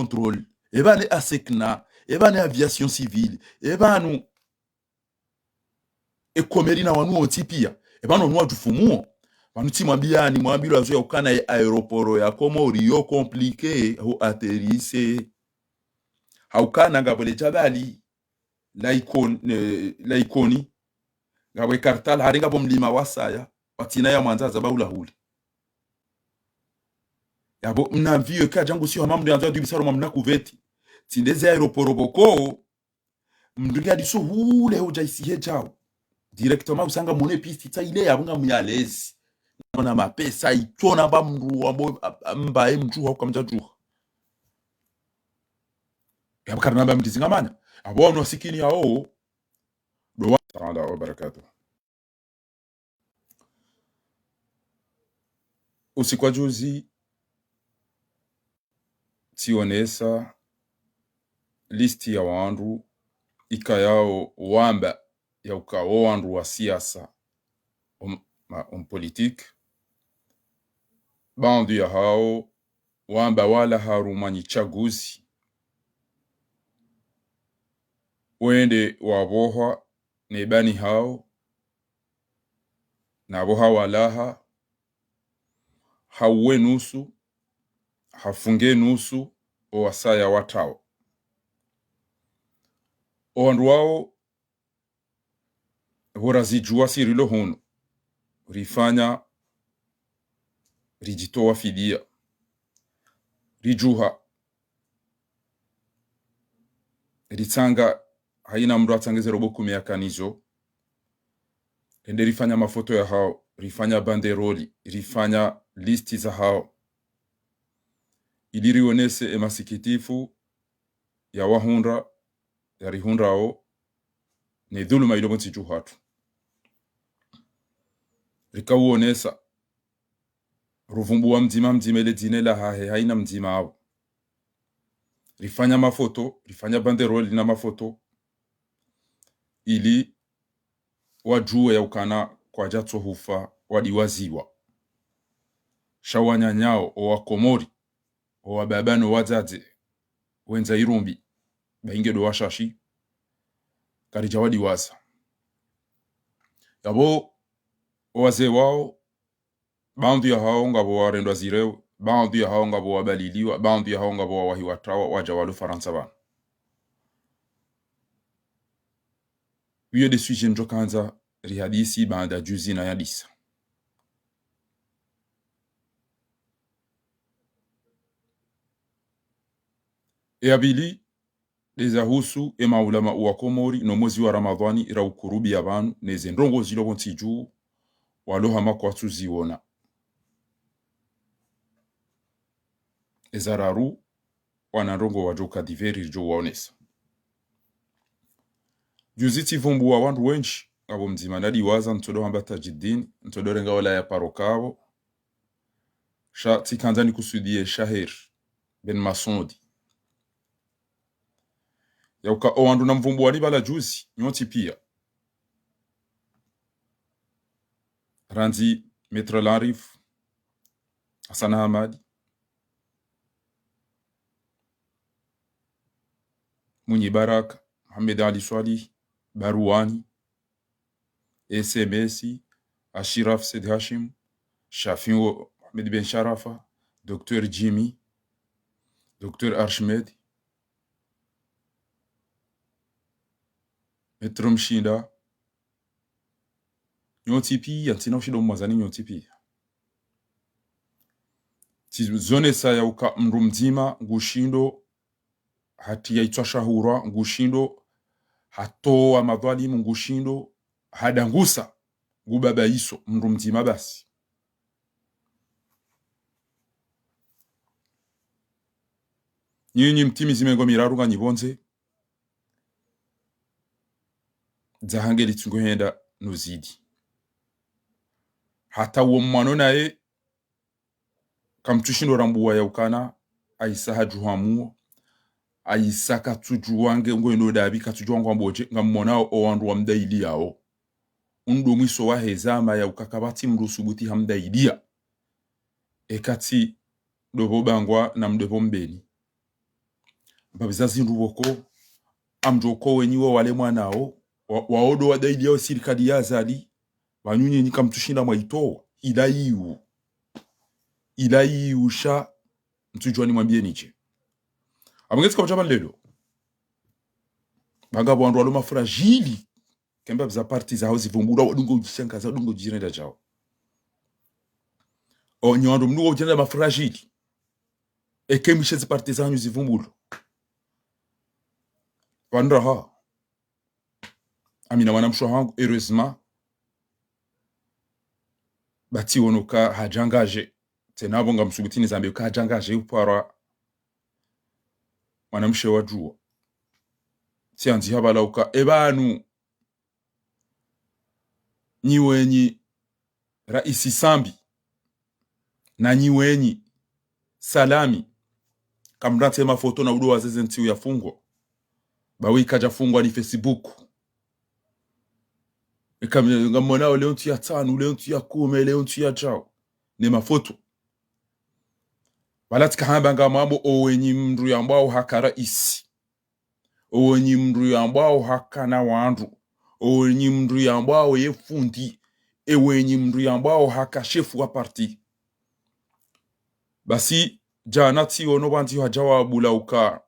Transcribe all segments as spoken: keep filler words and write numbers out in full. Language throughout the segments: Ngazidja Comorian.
contrôle, eba ne ASECNA, eba ne aviation civile, eba nu e commerce na wanu wontsi pia. Eba no wanu wadjufumuo. Pvanu tsi mwambiani, mwambilwa zo ya ukana ye aéroport ya Komori yo compliqué ho atterrisse. Ha ukana ngapvo le djabali la Ikon-, eh, la Ikoni. Ngapvo e Kartal, hari ngapvo mlima wa saya, watsina ya mwandza za baula hule. Yapvo mna avion kadjangu sio hama mndru yandzo adubisaro mamna kuveti. Tsi nde ze aéroport pvoko, mndru nge adiso hule hudja isihe djao. Directement usanga mwone piste tsa ile yapvo ngamuyalezi. Mwana mapesa, itsona mba mndru wambo, a-, a-, mba e mdjuha, uka mdjadjuha. Yapvo karina mba mndru zingamana. Apvo wanu wasikini yao. Dowa. Taala wa barakatuh. Usiku wa juzi, tsionesa liste ya wandru ikayao wamba ya uka wo wandru wa siasa, um, ma, um politique. Baadhwi ya hao wamba wala harumwa nyi tsaguzi, wende wapvohwa ne bani hao, na pvoha walaha, hauwe nusu, hafunge nusu, owasaya watrawo. Owandru wawo, pvo razidjuwa si rilo hunu, rifanya, ridjitowa fidiya. Ridjuha, ritsanga, haina mndru atsange ze robo kume yakanizo. Rende rifanya mafoto ya hao, rifanya banderoli, rifanya listi za hao. Ili rionese e masikitifu ya wahundra, ya rihundrao, ne dhuluma ilo pvontsi dju hatru. Rikauonesa, ruvumbuwa mdzima mdzima ile dzina lahahe haina mdzima apvo. Rifanya mafoto, rifanya banderoli na mafoto, ili wadjuwe ya ukana kwadjatso hufa wadiwaziwa. Sha wananyao, owakomori, owababa no wadzadze, wendza irumbi, ba inge ndo washashi, karidja wadiwaza. Yapvo, owazee wao, baadhwi ya hao ngapvo warendwa zirewe, baadhwi ya hao ngapvo wabaliliwa, baadhwi ya hao ngapvo wawahi watrawa, wadja walo Farantsa pvanu. Iyo nde sujet ndjo kandza rihadisi baanda juzi na yadisa. E ya pvili, nde zahusu e maulama wa Komori no mwezi wa Ramadhwani raukurubiya pvanu, ne ze ndrongoo zilo pvontsi dju, walo hama kwatsu ziona. E za raru, wana ndrongoo wadjo ka divers ridjo waonesa. Juzi tsivumbuwa wandru wendji, ngapvo mdzima nadiwaza, ntsodo hamba Tadjidini, ntsodo renga wala ya paro kapvo, sha tsikandza nikusudiye Shaher Ben Masudi. Ya uka owandru namvumbuwani pvala juzi, nyontsi piya. Randzi Maître Larif, Hassan Hamadi, Mwinyi Baraka, Mohamed Ali Soilihi, Barwani, S M S, Achiraf Said Hachim, Shafiu Mohamed Ben Sharafa, Docteur Jimmy, Docteur Archimède, Maître Mshinda, nyontsi piya, ntsina ushinda umwazani nyontsi piya. Tsizonesa ya uka mndru mdzima ngushindo hatriya itswa shahurwa, ngushindo hatowa madhwalimu, ngushindo hadangusa, ngubabaiso, mndru mdzima basi. Nyinyi mtimizi mengo miraru nganyi pvondze, dzahange litsungo henda no zidi. Hata uwo mwano naye, kamtsushindo rambuwa ya ukana, Aisa hadjuhamuo, Aisa katsudjuwa nge ngoendo dapvi, katsudjuwa ngwamboje, ngammonao owandru wamdailiyao. Undo mwiso wahe zama ya uka kapvatsi mndru usubuti hamdailiya. Eka tsi ndopvo bangwa na mndopvo mbeni. Mbapvi za zindru pvoko, amdjo ko wenyi wo wale mwanao, wa, waondo wadaili yao sirikali ya Azali, pvanu nyenyi kamtsushinda mwaitowa, ila iwu. Ila iwu sha, ntsudjuwa nimwambiye nidje. Amwengezi kamdjapva lelo. Pvanga pvo wandru walo mafragile, kemba pviza parti zaho zivumbulwa, wadungo udjishangaza, wadungo udjirenda djao. O, nyi wandru mdungo udjirenda mafragile. Eke mwishe zi parti zanyu zivumbulwa. Pvanu raha. Amina mwana mshe wahangu, heureusement. Batsi wono ka hadjangadje. Tsena pvo ngamsubutini zambe ka hadjangadje upara. Mwana mshe wadjuwa. Tsiandzi hapvala uka. Epvanu. Nyi wenyi Raisi Sambi, na nyi wenyi Salami, kamrantse mafoto na udo wazeze ntsi ya fungwa. Bawe ikadja fungwa ni Facebook. Eka mi-, ngamwona leo ntsi ya tsanu, leo ntsi ya kume, leo ntsi ya djao. Ne mafoto. Pvala tsika hamba ngamwambo o wenyi mndru yambwao haka raisi. O wenyi mndru yambwao haka na wandru. O wenyi mndru yambwao ye fundi. E wenyi mndru yambwao haka shefu wa parti. Basi, djana tsiono pvandzi ha djawabu la uka.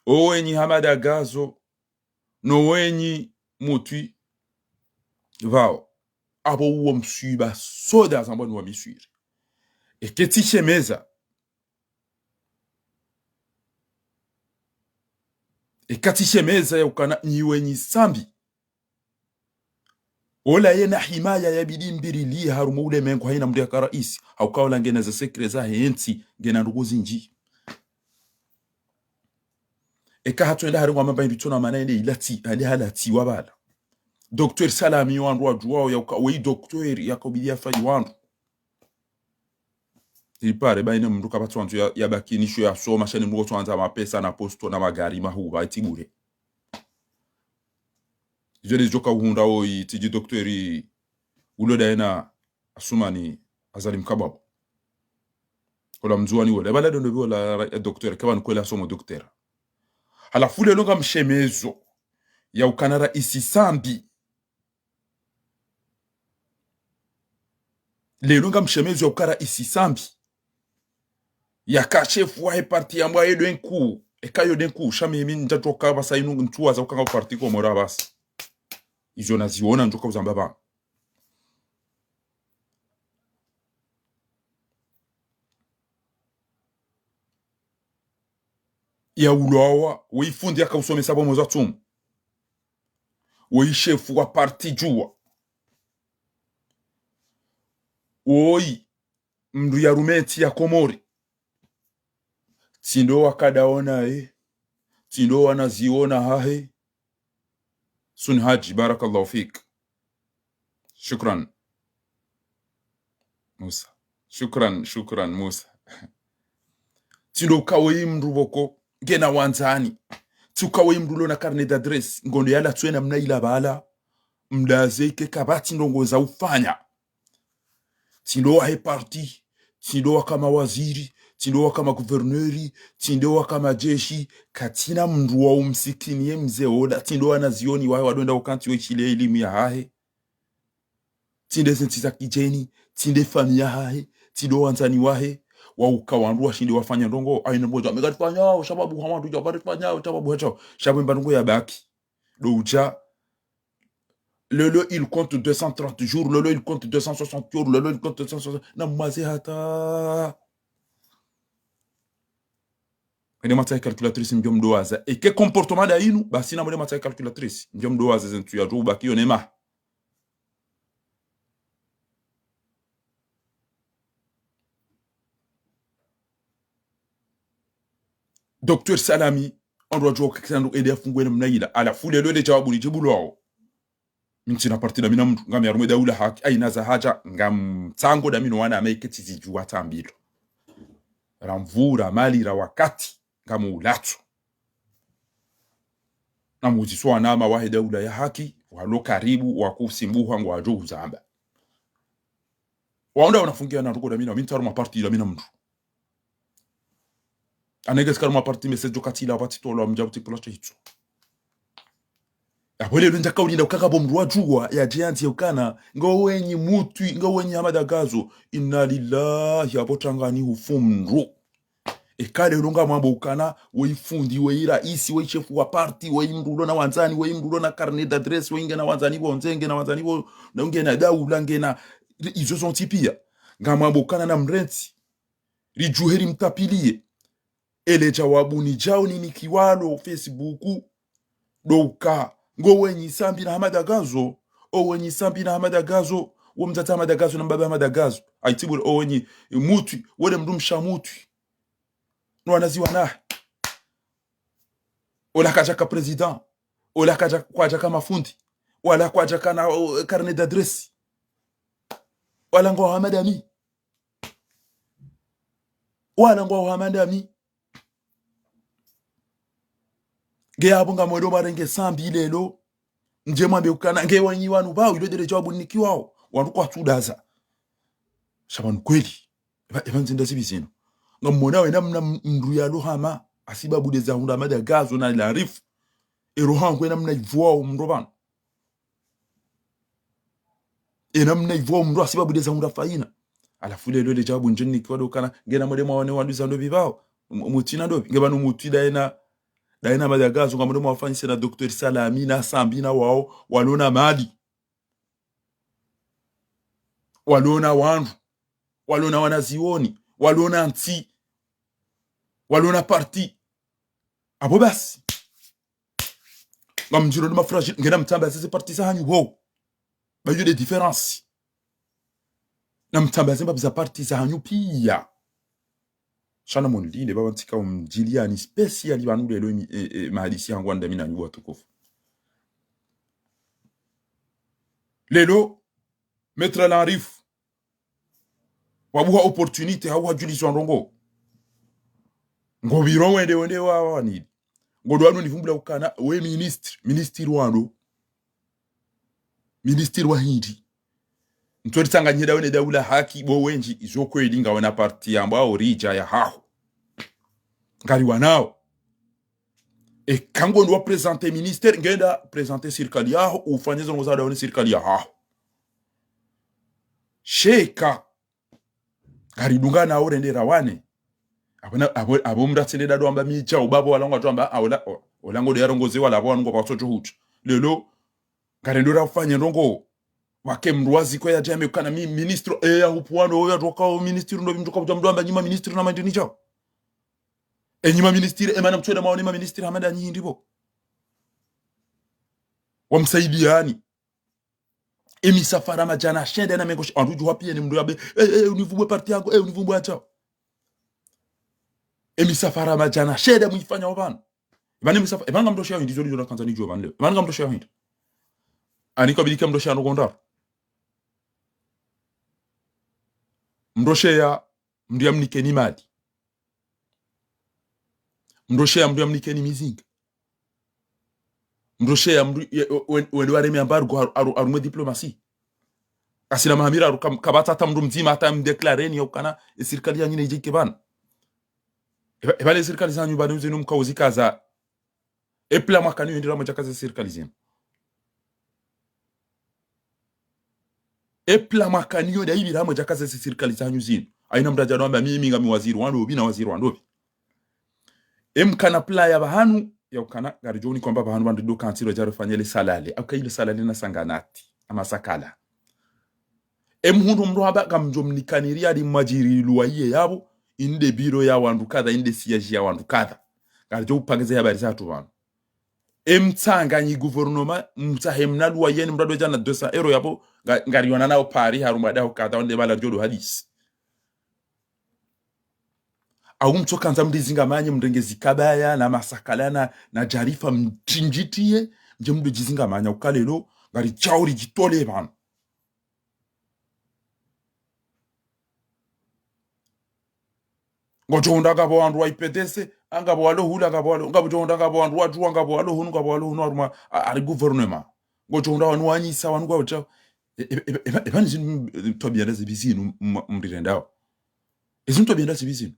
O wenyi Hamada Gazo, no wenyi Mutwi, pvao. Apvo uwo mswiba soda zambwa ni wa miswiri. Eke tsishemeza. Eka tsishemeza ya ukana nyi wenyi Sambi. Ola yena himaya ya bidi mbirili harumwa ulemengu haina mndru yaka raisi. Hauka ola ngena ze secret zahe ntsi, ngena ndrongoo zindji. Eka hatsuenda harengwa mamba imbitsona mana ende ilatsi, ende halatsi wapvala. Docteur Salami wandru wadjuwao ya uka, weyi docteur yaka ubidi yafayi wandru. Ipare, baina mndru kapvatsi wandru ya, ya baki nisho ya soma, sha ni mndru kotsuandza mapesa na posto na magari mahuu, ba itsi bure. Izo nde zidjoka uhundra oyi, tsidji docteur, ulo daina Asumani Azali Mkababo. Kola Mndzuwani wola. Ebala dondo bi wola, eh, docteur, kaba nukwela somo docteur. Halafu lelo ngamshemezo ya ukana raisi Sambi. Lelo ngamshemezo ya uka raisi Sambi. Yaka shefu wahe parti yambwa ye ndo nkuu. Eka yo ndo nkuu, sha mimi ndjatoka pvasa inu ntsuwaza uka nga parti Komori pvasa. Izo naziona ndjoka uzamba pvanu. Ya ulwawa, weyi fundi yaka usomesa pvo mwezi wa tsumu. Woyi shefu wa parti djuwa. Woyi mndru ya rume ntsi ya Komori. Tsi ndo wakadaona ye. Tsi ndo wanaziona hahe. Sun Haji, barakallahu fik. Shukran. Musa. Shukran, shukran, Musa. Tsi ndo uka weyi mndru pvoko, ngena wandzani. Tsi uka weyi mndru lona carnet d'adresse, ngondo yala tswena mna ila pvala, mdaze ike kapvatsi ndrongoo za ufanya. Tsi ndo wahe parti, tsi ndo waka mawaziri, tsi ndo waka magouverneur, tsi ndo waka majeshi, katsina mndru wa umsikini ye mze ola, tsi ndo wanazioni wahe wadonda ukantsi weshile elimu yahahe. Tsi nde zentsi za kidjeni, tsi nde famiyi yahahe, tsi ndo wandzani wahe, wa uka wandru washinde wafanya ndrongoo, aina moja, mega rifanyao, shababu ha wandru, djao, ba rifanyao, shababu hachao, shabu mba ndrongoo ya baki. Ndo udja, lelo il compte deux cent trente jours, lelo il compte deux cent soixante jours, lelo il compte deux cent soixante, na mwaze hata. Ene matsa calculatrice mdjo mdowaza. Eke comportement da inu, basi na mwene matsa calculatrice mdjo mdowaza zentsu ya djo ubaki yo nema. Docteur Salami, ondro djo kakisandru ende afungwe namna ila. Halafu lelo ende djawabu ni djibu lwawo. Mi ntsina parti dami na mndru, ngami harumwa daula haki, aina za haja, ngamtsango dami no wana ama ike tsizidjuwa tsambilo. Ra mvu, ra mali, ra wakati, ngamulatso. Namuuziswa wanama wahe daula ya haki, walo karibu, wakusimbuha, ngwadjo uzamba. Waonda wanafungia na ruko dami na, mi ntsi harumwa parti dami na mndru. Anenge tsi kari mwa parti message wakati ila pvatsi tolwa mdja pvatsi tolwa shahitso. Apvo lelo ndjaka ulinda ukaka bo mdru wa djuwa yadje yandzi ukana ngo wenyi Mutwi, ngo wenyi Hamada Gazo. Inna lillahi, apvo tangani hufu mdru. Eka lelo ngamwambo ukana, weyi fundi, weyi raisi, weyi shefu wa parti, weyi mdru ulo na wandzani, weyi mdru ulo na carnet d'adresse, weyi ngena wandzani pvo ndze, ngena wandzani pvo, na ngena daula, ngena, izo zontsi piya. Ngamwambo ukana na mrentsi, ridjuhe rimtapiliye. Ele djawabu nidjao ninikiwalo Facebook, ndo uka, ngo wenyi Sambi na Hamada Gazo, o wenyi Sambi na Hamada Gazo, wo mdzadze Hamada Gazo na mbaba Hamada Gazo. Ayi tsi bure, o wenyi Mutwi, wele mdrumshe Mutwi. No wanazi wanahe. Ola kadjaka président. Ola kadja-, kwadjaka mafundi. Wala kwadjakana, o, carnet d'adresse. Wala ngo Hamada mi. Wala ngo Hamada mi. Nge apvo ngamwendo mwarenge Sambi lelo. Ndje mwambe ukana, nge wenyi wanu pvao, ilo ndele djawabu ninikiwao. Wanu kwatsudaza. Sha pvanu kweli. Epva, epva nzinda zipvi zinu. Ngamwona wena mna m-, mdru yalo hama, hasibabu ndeza hundra Hamada Gazo na Larifu. Ero hangu wena mna ipvuwa o mdru pvanu. Ena mna ipvuwa o mdru hasibabu ndeza hundra fayina. Halafu lelo le djawabu ndje ninikiwa ndo ukana, ngena mwende mwaone wandru zandopvi pvao. M-, Mutwi na ndopvi. Nge pvanu Mutwi ndaye na, ndaye na Hamada Gazo, ngamwende mwawafanyise na Docteur Salami, na Sambi na wao, walo na mali. Walo na wandru. Walo na wanazioni. Walo na ntsi. Walo na parti. Apvo basi. Ngamdjiro ndo ma fragile. Ngena mtamba zeze parti zahanyu pvo. Ba yo nde différence. Na mtamba zemba za parti zahanyu piya. Sha na monilinde, pvapvo ntsika umdjiliyani spécial pvanu lelo emi-, e, e, mahadisi hangu wandami nanyu watukufu. Lelo, Maître Larifu, wabuha opportunité, hau hadjulizwa ndrongo. Ngo pviro wende, wende wa, wa nini. Ngo ndo wanu nivumbula ukana, we ministre, ministre wanu. Ministre wa hindri. Ntso ritsanganyie dawe ne daula haki bo wendji, izo kweli ngawe na parti yambwao ridja ya haho. Ngari wanao. Eka ngo ndo wa présenter ministère, ngenda présenter sirikali yaho, ufanye zo ndrongo za dawe ne sirikali ya haho. Sha eka, ngaridungana urende rawane. Apvo na, apvo, apvo mdru atsende dado amba mi djao bapvo wala ngwadjo amba, a, ola, o-, ola ngo ndo yarongoze wala apvo wanu ngo pvatso djo hutsa. Lelo, ngarendo rafanye ndrongo. Wake mdru waziko yadje yambe ukana mi-, ministre, e, ya hupvuwa ndo, ya toka o ministre ndo, mdru kaudja mdru amba nyi ma ministre na mandini djao. E nyi ma ministre, e mana mtswele maone ma ministre, Hamada nyi hindri pvo. Wamsaidiyani. Emisafara madjana shenda na mengo sh-, wandru djuwa piya ni mdru yabe, e, e, univumbwe parti yangu, e, univumbwe acha. Emisafara madjana shenda mwifanya opvanu. Epvanu emisafa-, epvanu ngamdrosheya hindri, izo ndizo nakandza nidjuwe pvanu leo. Epvanu ngamdrosheya hindri. Ani kabili ke mdrosheya ndrongo ndraru. Mdrosheya mdru yamnikeni mali. Mdrosheya mdru yamnikeni mizinga. Mdrosheya mdru ye-, we-, wende wareme embargo haru-, haru-, harumwa diplomasi. Kasina mahamira haru kam-, kapvatsi hata mdru mdzima hata mdéclareni ya ukana, e sirikali yanyu neyidje ike pvanu. Epva-, epvale sirikali zanyu pvanu zinu mkauzikaza. Epvila mwakani yo hindri ramwe djakaza sirikali zinu. Epvila mwakani yo ndayipvi ramwe djakaza sirikali zanyu zinu. Haina mdru adja no amba mimi ngami waziri wa ndopvi na waziri wa ndopvi. Emkana pvila ya pvahanu, ya ukana, ngaridjo unika amba pvahanu pvandru ndo kansiro djaro fanyele salale. Hauka ile salale na sanganati, amasakala. Emhundru mdru hamba ngamdjo mnikani riyali mwadjiri luwaye yapvo, inde biro ya wandru kadha, inde siège ya wandru kadha. Ngaridjo upangeza ya habari zatru pvanu. Emtsanganyi gouvernement, mtsahe mna luwaye ni mdru ndo djana deux cents euros yapvo, nga-, ngarionana opvahari harumwa daho kadha, wande pvala ridjo ndo hadisi. Au mtsokandza mdizingamanye mrenge zikabaya na masakala na, na djarifa mtindjitiye, mdje mdru djizingamanya uka lelo, ngaridjao ridjitole pvanu. Ngodjo hundra ngapvo wandru wa I P D C, a ngapvo walo hula, ngapvo walo, ngodjo hundra ngapvo wandru wa djuwa, ngapvo walo hunu, ngapvo walo hunu, harumwa, a, hari gouvernement. Ngodjo hundra wanu wanyisa, wanu ngwadjo. E, e, e, e, e, pvanu zinu, e, twabiya nda zipvi zinu, m-, mrirendao. Ezinu twabiya nda zipvi zinu.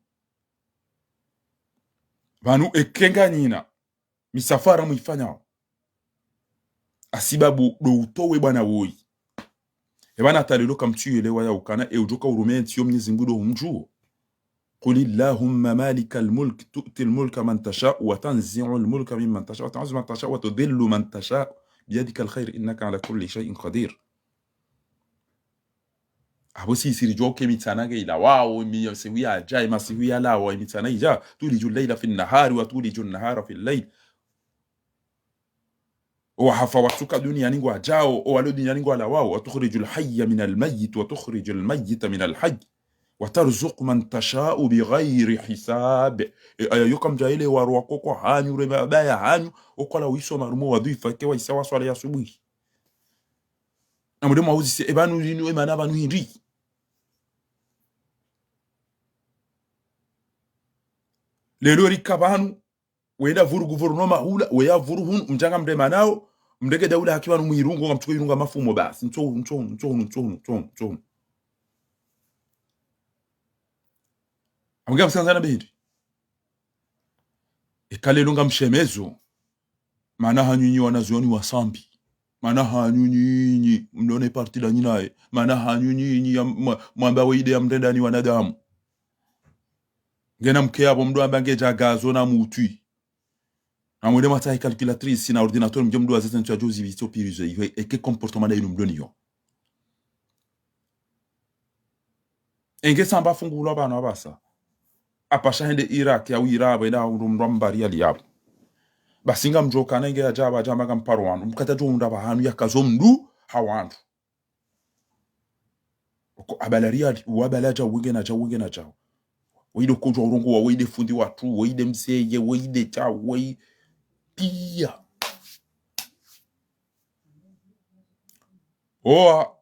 Pvanu eka nganyina misafara mwifanyao, hasibabu ndo utowe bwana woyi. E pvanu hata leo kamtsuyelewa ya ukana, e udjoka urume ntsi yo Mnyezi Mngu ndo humdjuo. قل اللهم مالك الملك تؤتي الملك من تشاء وتنزع الملك ممن تشاء وتعز من تشاء وتذل من تشاء بيدك الخير إنك على كل شيء قدير. Apvo sisi ridjuwa uka emitsana nge ilawao, emasihu yadja, emasihu yalawa, emitsana idja, تولج الليل في النهار وتولج النهار في الليل. Owahafa watsuka duniani ngwadjao, owalo duniani ngwalawao, وتخرج الحي من الميت وتخرج الميت من الحي وترزق من تشاء بغير حساب. E aya yo kamdjaelewa ro wakoko hanyu, re mabaya hanyu, okwala wiso marumo wadhuifa ke waisa waswali ya asubuhi. Namwende mwauzise, e pvanu linu, e mana pvanu hindri. Leo rika pvanu, wenda vuru guvernoma hula, weya vuru hunu, mdjanga mrema nao, mrenge daula haki pvanu mwirungo, ngamtsuko irunga mafumo basi. Ntso, ntso, ntso, ntso, ntso, ntso. Amge msanza na bindi. Eka leo ngamshemezo, mana hanyu nyi wanazioni wa Sambi. Mana hanyu nyinyi, mlone parti la nyinaye. Mana hanyu nyinyi, ya mwa-, mwamba weyi nde ya mrenda ni wanadamu. Ngena mke apvo mdru amba nge djagazo na mutwi. Namwende mwatsahe calculatrice na ordinateur mdje mdru azeze ntsu ya djozi vitso pirizo. Iwe eke comportement nda inu mdru niyo. Enge samba fungulwa pvanu apvasa. Apvasha hende Irak ya wira apvo enda undru mdru ambari ya liyapvo. Basi ngamdjoka na enge ya djaba djamba ngamparo wandru. Mkata djo unda pvahanu ya kazo mdru ha wandru. Oko abala Riyadh, wabala djau, wenge na djau, wenge na djau. Weyi nde kodjwa urongowa, weyi nde fundi watru, weyi nde mseye, weyi nde djau, weyi piya. Owa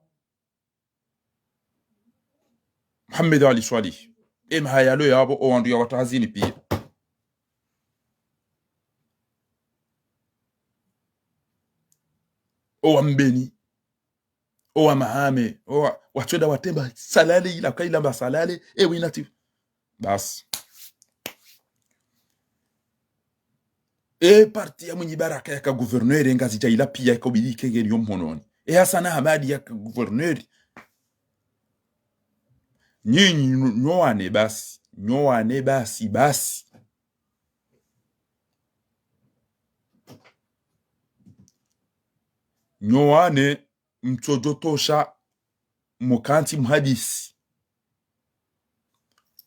Mohamed Ali Soilihi. Emhayalo yapvo, owandru ya watahazini piya. Owa Mbeni. Owa Mahame, owa, watswenda watemba salale ila, kaila mba salale, ewe inati. Basi. E parti ya Mwinyi Baraka yaka gouverneur, e Ngazidja ila piya yaka ubidi kengeni yo mhononi. E Hassana Hamadi yaka gouverneur. Nyinyi nyo-, nyowane basi, nyowane basi, basi. Nyowane mtsodjotosha mukantsi muhadisi.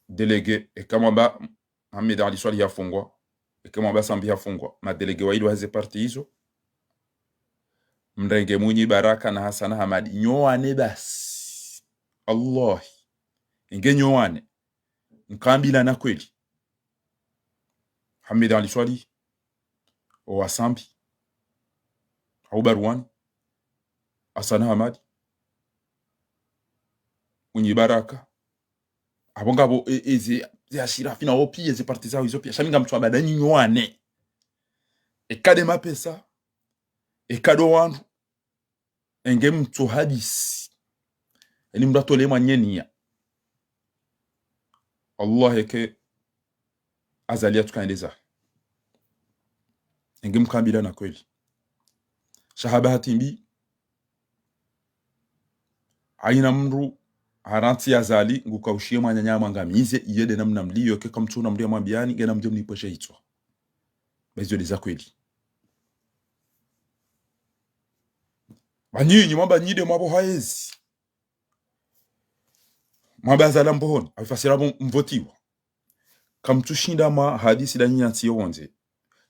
Délégué, eka mwamba Mohamed Ali Soilihi hafungwa, eka mwamba Sambi hafungwa, madélégué waili waheze parti izo. Mrenge Mwinyi Baraka na Hassana Hamadi, nyowane basi. Allahi. Enge nyowane. Nkambilana kweli. Mohamed Ali Soilihi, owa Sambi, hau Barwani, Hassana Hamadi, Mwinyi Baraka. Apvo ngapvo, e, e, ze, ze Ashirafi na wo piya, ze parti zawo izo piya. Sha mi ngamtsu abada nyi nyowane. Eka nde mapesa, eka ndo wandru, enge mtso hadisi. Eni mdru atole mwanyeniya. Allah eke Azali yatsuka endeza. Enge mkambilana kweli. Sha ha bahati mbi, haina mdru harantsi Azali ngukaushiye mwananya mwangamize, iye nde namna mliyo, eka kamtsuna mdru ya mwambiyani, ngena mdru mnipweshe itswa. Ba izo nde za kweli. Ba nyinyi, mwamba nyi nde mwapvo haezi. Mwamba Azali mbohoni, hafasira mvo-, mvotiwa. Kamtsushinda mwa hadisi nda nyinyi ntsi yo wondze.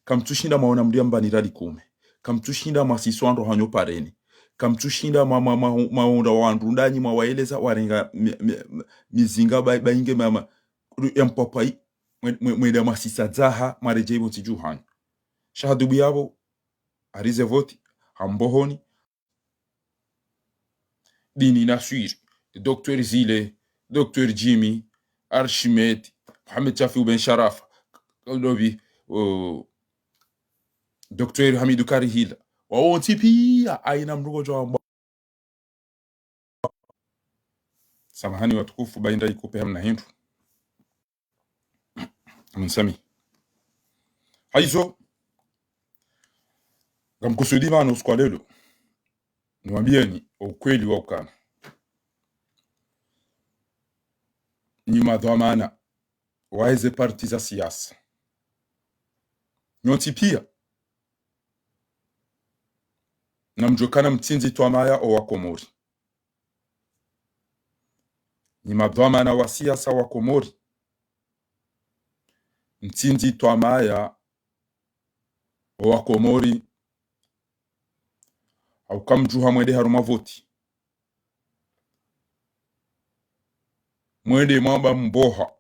Kamtsushinda mwaona mdru ya mbani rali kume. Kamtsushinda mwasiswa ndo hanyo pareni. Kamtsushinda mwa, mwa, mwa, mwaonda wandru ndanyi mwawaeleza warenga mi-, mi-, mi-, mizinga ba-, bainge mama ya mpwapwayi. Mwe-, mwe-, mwenda mwasisa dzaha, mwaredjei pvo ntsi dju hanyu. Sha ha dubu yapvo, harize voti, ha mbohoni, Dini Naswiri, Docteur Zile, Docteur Jimmy, Archimède, Mohamed Shafiu Ben Sharafa, Dobi, o, Docteur Hamidou Karihila. Wawo wontsi piya haina mdru ngodjo wamba. Samahani watukufu, ba inda ikupe hamna hindru. Msami. Hayizo, ngamkusudi pvanu usiku wa leo, niwambiyeni ukweli wa ukana nyi madhwamana wa eze parti za siasa, nyontsi piya, namdjuwe ukana mtsindzi twamaya owa Komori. Nyi madhwamana wa siasa wa Komori, mtsindzi twamaya owa Komori, hauka mdjuha mwende harumwa voti. Mwende mwamba mboha.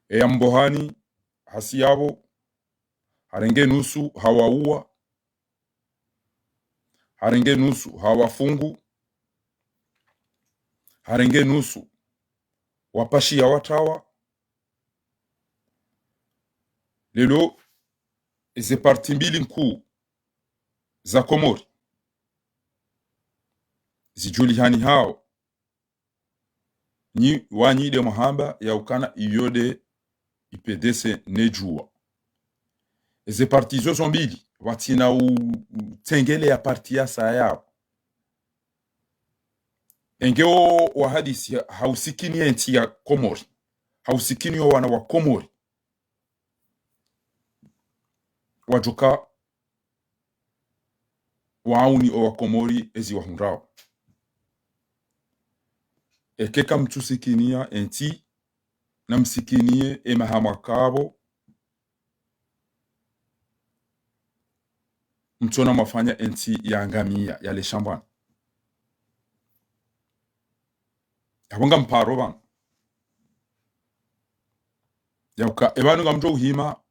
Eya mbohani, hasi yapvo, harenge nusu hawauwa, harenge nusu hawafungu, harenge nusu wapashiya watrawa. Leo, eze parti mbili nkuu za Komori, zidjulihanihao, nyi, wanyi nde mwahamba ya ukana iyo nde I P D C ne Juwa. Eze parti zozo mbili, pvatsina u, u tsengele ya parti yasaya yapvo. Enge wo wahadisi ha, ha usikini ye ntsi ya Komori, ha usikini yo wana wa Komori, wadjoka wauni owa Komori ezi wahundrao. Eke kamtsusikiniya entsi, namsikiniye emaha mwakapvo, mtsona mwafanya entsi yangamiya, yalesha mbwana. Yapvo ngamparo pvanu. Yauka, epvanu ngamdjo uhima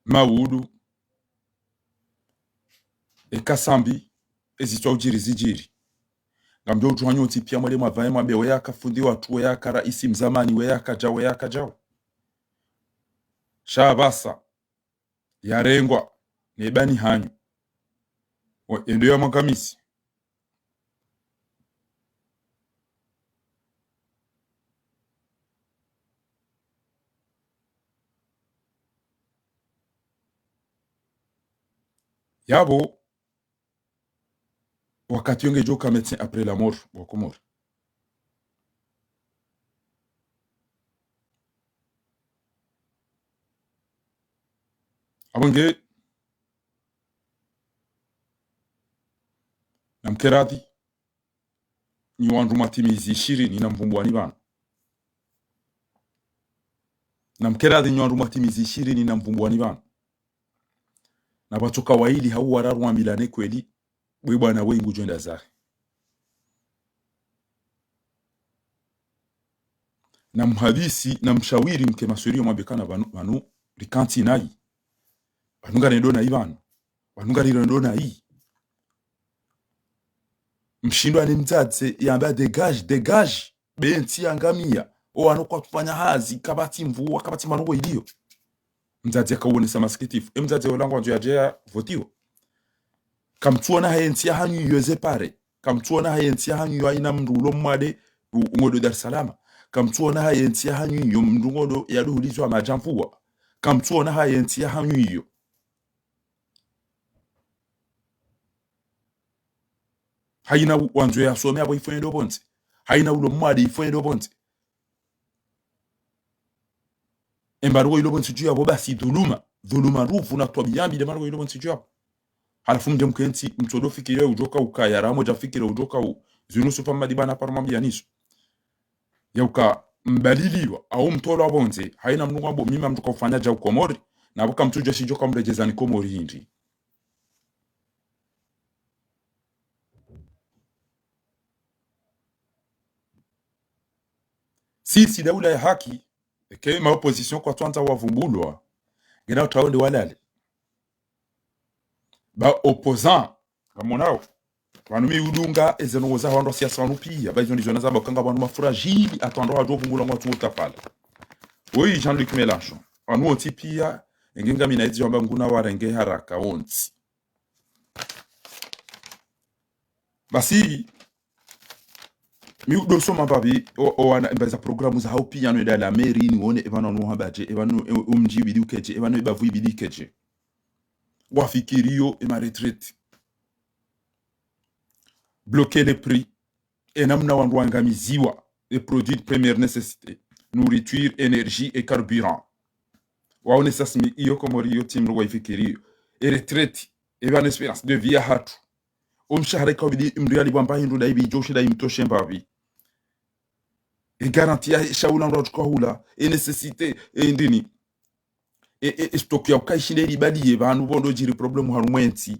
mawudu, eka sambi, ezitswa udjiri zidjiri. Ngamdjo udjuha nyontsi piya mwende mwapvaye mwambe, weya kafundi watru, weya ka raisi mzamani, weya kadjau, weya kadjau. Sha pvasa, yarengwa, ne bani hanyu. Wo, endo ya mwakamisi. Yapvo, wakati yo ngedjoka médecin après la mort, wa Komori. Apvo nge, namkeradhi, nyi wandru mwatimizi ishirini namvumbuwani pvanu. Namkeradhi, nyi wandru mwatimizi ishirini namvumbuwani pvanu. Na pvatsoka wayili hau wararu wambilane kweli, bwe bwana we ngudjo enda zahe. Namhadisi, namshawiri mke masweriyo mwambe ukana pvanu, pvanu rikantsi nayi. Pvanu ngarendo nayi pvanu. Pvanu ngarendo nayi. Mshindwa ne mdzadze yamba dégage, dégage. Be ntsi yangamiya. Owana kwatsufanya hazi, kapvatsi mvua, kapvatsi marongo iliyo. Mdzadze yakawonesa masikitifu. E mdzadze wola ngwandzo yadje yavotiwe. Kamtsuona haye ntsi yahanyu iyo eze pare. Kamtsuona haye ntsi yahanyu iyo hayina mndru ulo mwade u-, ungodo Dar es Salaam. Kamtsuona haye ntsi yahanyu iyo mndru ungodo yaduhulizwa madjamvua. Kamtsuona haye ntsi yahanyu iyo hayina u-, wandzo yasome apvo ifo yende opvondze. Hayina ulo mwade ifo yende opvondze. Emba ruwo ilo pvondze dju yapvo basi dhuluma. Dhuluma ndruvu na twabiya mbi nde maruwo ilo pvondze dju yapvo. Halafu mdje mkentsi, mtsodo fikiri udjoka ukaya, ramo dja fikiri udjoka u-, zinu sufa madi bana paro mwambiya nizo. Yauka mbaliliwa, au mtolwa pvondze, hayina mndru ngwambo, mimi mndru kaufanya dja u Komori, na pvo kamtsudja shidjoka mredjezani Komori hindri. Sisi daula ya haki, eke ma opposition kwatswandza wavumbulwa, ngena utaonde walale. Ba opposant, ngamonao. Pvanu mi udunga eze ndrongoo za wandru wa siasa wanu piya, ba izo ndizo nazamba ukanga pvanu ma fragile, hata wandru wadjo vumbulwa ngwatsu utapala. Oyi Jean-Luc Mélenchon, wanu wontsi piya, enge ngamina ezi wamba nguna warenge haraka wontsi. Basi, Mi udosoma mbapvi, o, o wana, mba za programu za hao piya no eda la mairie, ni wone, epvanu wanu hamba dje, epvanu, e, o mdji ibidi uke dje, epvanu ebavu ibidi ike dje. Wafikiriyo, e ma retraites. Bloquer les prix. E namna wandru wangamiziwa, e produits de première nécessité, nourriture, énergie et carburant. Waone sasa mi iyo Komori iyo tsi mdru waifikiriyo. E retraite, epvanu espérance de vie ya hatru. O mshahara ikao ibidi mdru yalipvwa mba hindru nda ibi djo shinda imtoshe mbapvi. E garantie ya shahula ndo atukwa hula, e nécessité, e ndini. E, e, e stock ya uka ishinde ilibaliye, pvanu pvo ndo djiri problème harumwa entsi.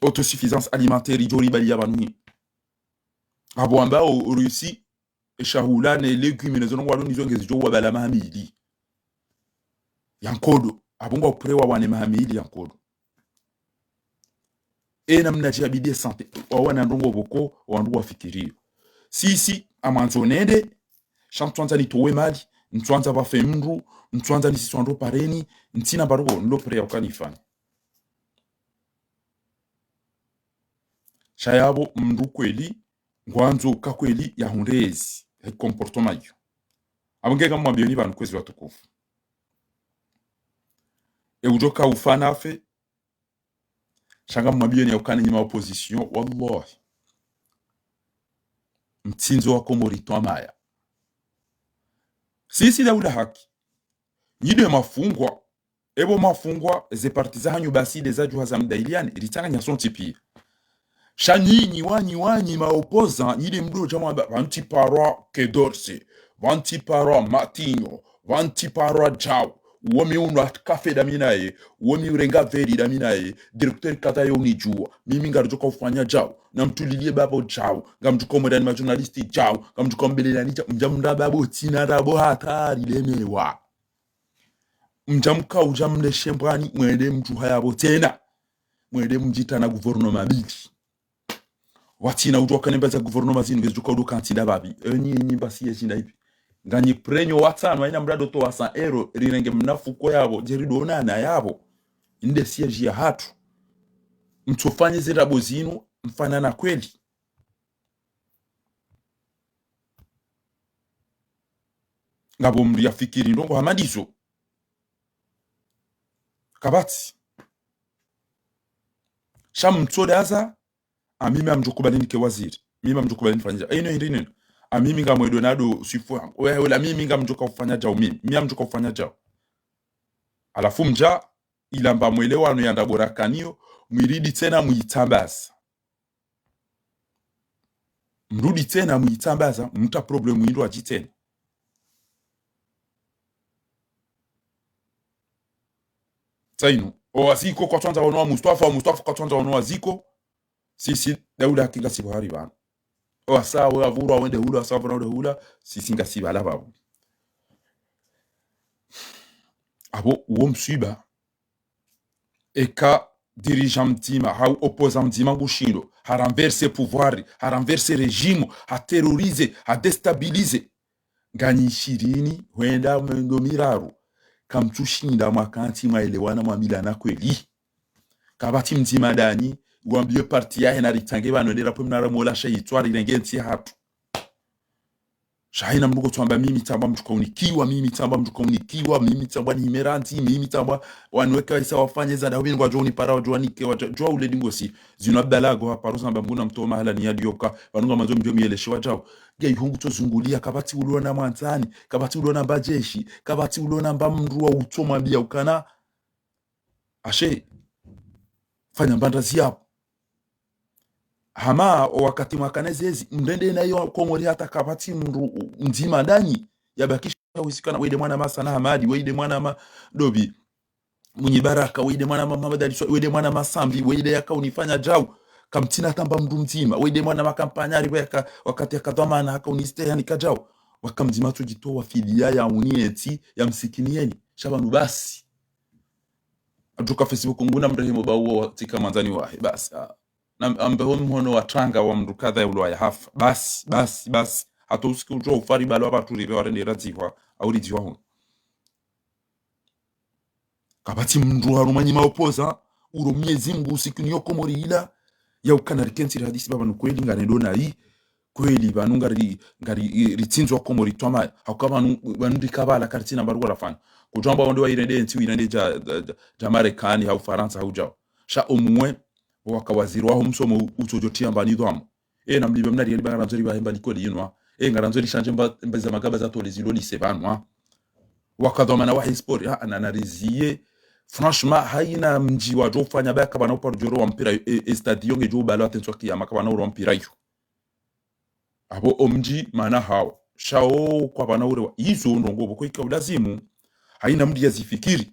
Autosuffisance alimentaire idjo libaliya pvanu hi. Apvo amba o, o Russie, e shahula ne légumes ne zo ndrongoo walo nizo ngezidjo wabala maha mili ya nkodo. Apvo ngwa uprewa wane maha mili ya nkodo. E namna dje yabidi e santé, wawana ndrongoo pvoko, wandru wafikiriyo. Sisi, amwandzo nende, sha ntswandza nitowe mali, ntswandza pvafe mdru, ntswandza nisiswa ndro pareni, ntsina mbaruko, ndo prêt ya uka nifanye. Sha yapvo mdru kweli, ngwandzo uka kweli yahundre ezi, he comportement iyo. Apvo nge ngamwambiyoni pvanu kwezi watukufu. E udjoka ufa nafe, sha ngamwambiyoni ya ukana nyi ma opposition, wallahi. Mtsindzo wa Komori twamaya. Sisi daula haki. Nyi nde mafungwa. Epvo mafungwa, ze parti za hanyu basi nde zadjuha za mdayiliani, ritsanganya sontsi piya. Sha nyinyi wanyi wanyi ma opposants, nyi nde mdodja mwamba, pvantsi parwa Quai d'Orsay, pvantsi parwa Matignon, pvantsi parwa djau. Uwo mi unwa café nda mi naye, uwo mi urenga verre nda mi naye, directeur kadha yo unidjuwa, mimi ngaridjoka ufanya djau, namtuliliye bapvo djau, ngamdjoka umwelani ma journaliste djau, ngamdjoka umbelelani djau, mdja mnda bapvo tsina ndrabo hata rilemewa. Mdja mka udja mleshe mbwani, mwende mdjuha yapvo tsena. Mwende mdjitana gouvernement mbili. Watsina udjo kanemba za gouvernement zinu, ngezidjo ka udjo kantsi nda pvapvi. Enyi, enyi mbasi ye shinda ipvi. Nganyi prenyo watsanu, haina mdru ndo towa cent euros, rirenge mna fuko yapvo, djeri ndo nana yapvo. Nde siège ya hatru. Mtsofanye ze ndrabo zinu, mfanana kweli. Ngapvo mdru yafikiri ndrongoo hama ndizo. Kapvatsi. Sha mtsodaza, amimi ngamdjo kubali nike waziri. Mimi ngamdjo kubali nifanye djau. Inu hindri ninu. Amimi ngamwedo nado swifu yangu. Oya, ola mimi ngamdjoka ufanya djau mimi. Mimi ngamdjoka ufanya djau. Halafu mdja, ilamba mwelewano ya ndrabo rakaniyo, mwiridi tsena mwitsambaza. Mrudi tsena mwitsambaza, mta problème indru adji tsena. Tsainu, owaziko kwatswandza wono wa Mustafa, wa Mustafa kwatswandza wono waziko, sisi daula haki ngasi pvahari pvanu. Owasa we wavurwa wende hula, wasa wavurwa wende hula, sisi ngasi pvala pvapvo. Apvo uwo mswiba, eka dirigeant mdzima, hau opposant mdzima ngushindo, ha renverse pouvoir, ha renverse régime, ha terroriser, ha déstabiliser. Nganyi ishirini, hwenda mengo miraru. Kamtsushinda mwakantsi mwaelewana mwambilana kweli. Kapvatsi mdzima ndanyi, wambiye parti yahe naritsange pvanu ndera pwe mnara mola sha itswa rirenge ntsi hatru. Sha haina mdru kotsoamba mimi tsamba mdru kaunikiwa, mimi tsamba mdru kaunikiwa, mimi tsamba ni himerantsi, mimi tsamba wanu weka isa wafanye za ndahu bini ngwadjo unipara wadjo wanike, wadjo, djua ule dingosi. Zinu abdalago haparo samba mguna mtowa mahala ni yaliyoka, pvanu ngamandzo mdjo miyeleshe wadjau. Nge ihungu tso zunguliya, kapvatsi ulona mwandzani, kapvatsi ulona mba jeshi, kapvatsi ulona mba mdru wa utso mwambiya ukana. Ashe, fanya mbandazi yapvo. Hama, o wakati mwakana zezi, mrende nayo Komori hata kapvatsi mdru mdzima ndanyi, yabakisha usikana, wende mwana Masana Hamadi, wende mwana ma Dobi, Mwinyi Baraka, wende mwana ma Mamadali Swa, wende mwana Masambi, wende yaka unifanya djau, kamtsina tsamba mdru mdzima, wende mwana makampanyari, weka, wakati yaka dhwamana, haka uniste yani kadjau, waka mdzima tsudjitowa fidiya ya uni entsi, ya msikini yeni, sha pvanu basi. Adjuka Facebook nguna mrehemu ba uwo tsika mwandzani wahe. Basi, ah. Na ambe ho mhono wa tanga wa mdru kadha ya ulwa ya hafa. Basi, basi, basi. Hata usiki udjua ufari balo apvatsu ripve warende radzihwa, au ridzihwa hunu. Kapvatsi mdru harumwa nyi ma opposant, uro Mwenyezi Mungu usiku niyo Komori ila, ya ukana rikentsi rihadisi pvapvanu kweli nganendo nayi, Kweli, pvanu ngari, ngari, ritsindzwa Komori twamaya. Hauka pvanu, pvanu ndika pvala karitsina mbaru warafanya. Kudjamba wonde wayirende ntsi, uyirende dja, dja, dja, dja Marekani, hau Farantsa, hau djao. Sha omwe, waka waziri waho msomo u-, utsodjo tiya mba nidhwamu. E, namlipve mna riyali ba ngarandzo ripvahe mba likoli yinu, ha. E, ngarandzo rishandje mba, mba za magaba za tole zilo lise pvanu, ha. Waka dhwamana wahe sport, ha, na, nariziye. Franchement, haina mdji wadjo ufanya ba kapvana uparo djoro wa mpira, e, e, stade yo ngedjo ubala watentswa kiyama kapvana uro wa mpira yo. Apvo omdji mana hawo. Sha wo kwapvana ure wa. Izo ndrongoo pvoko ika ulazimu. Haina mdru yazifikiri.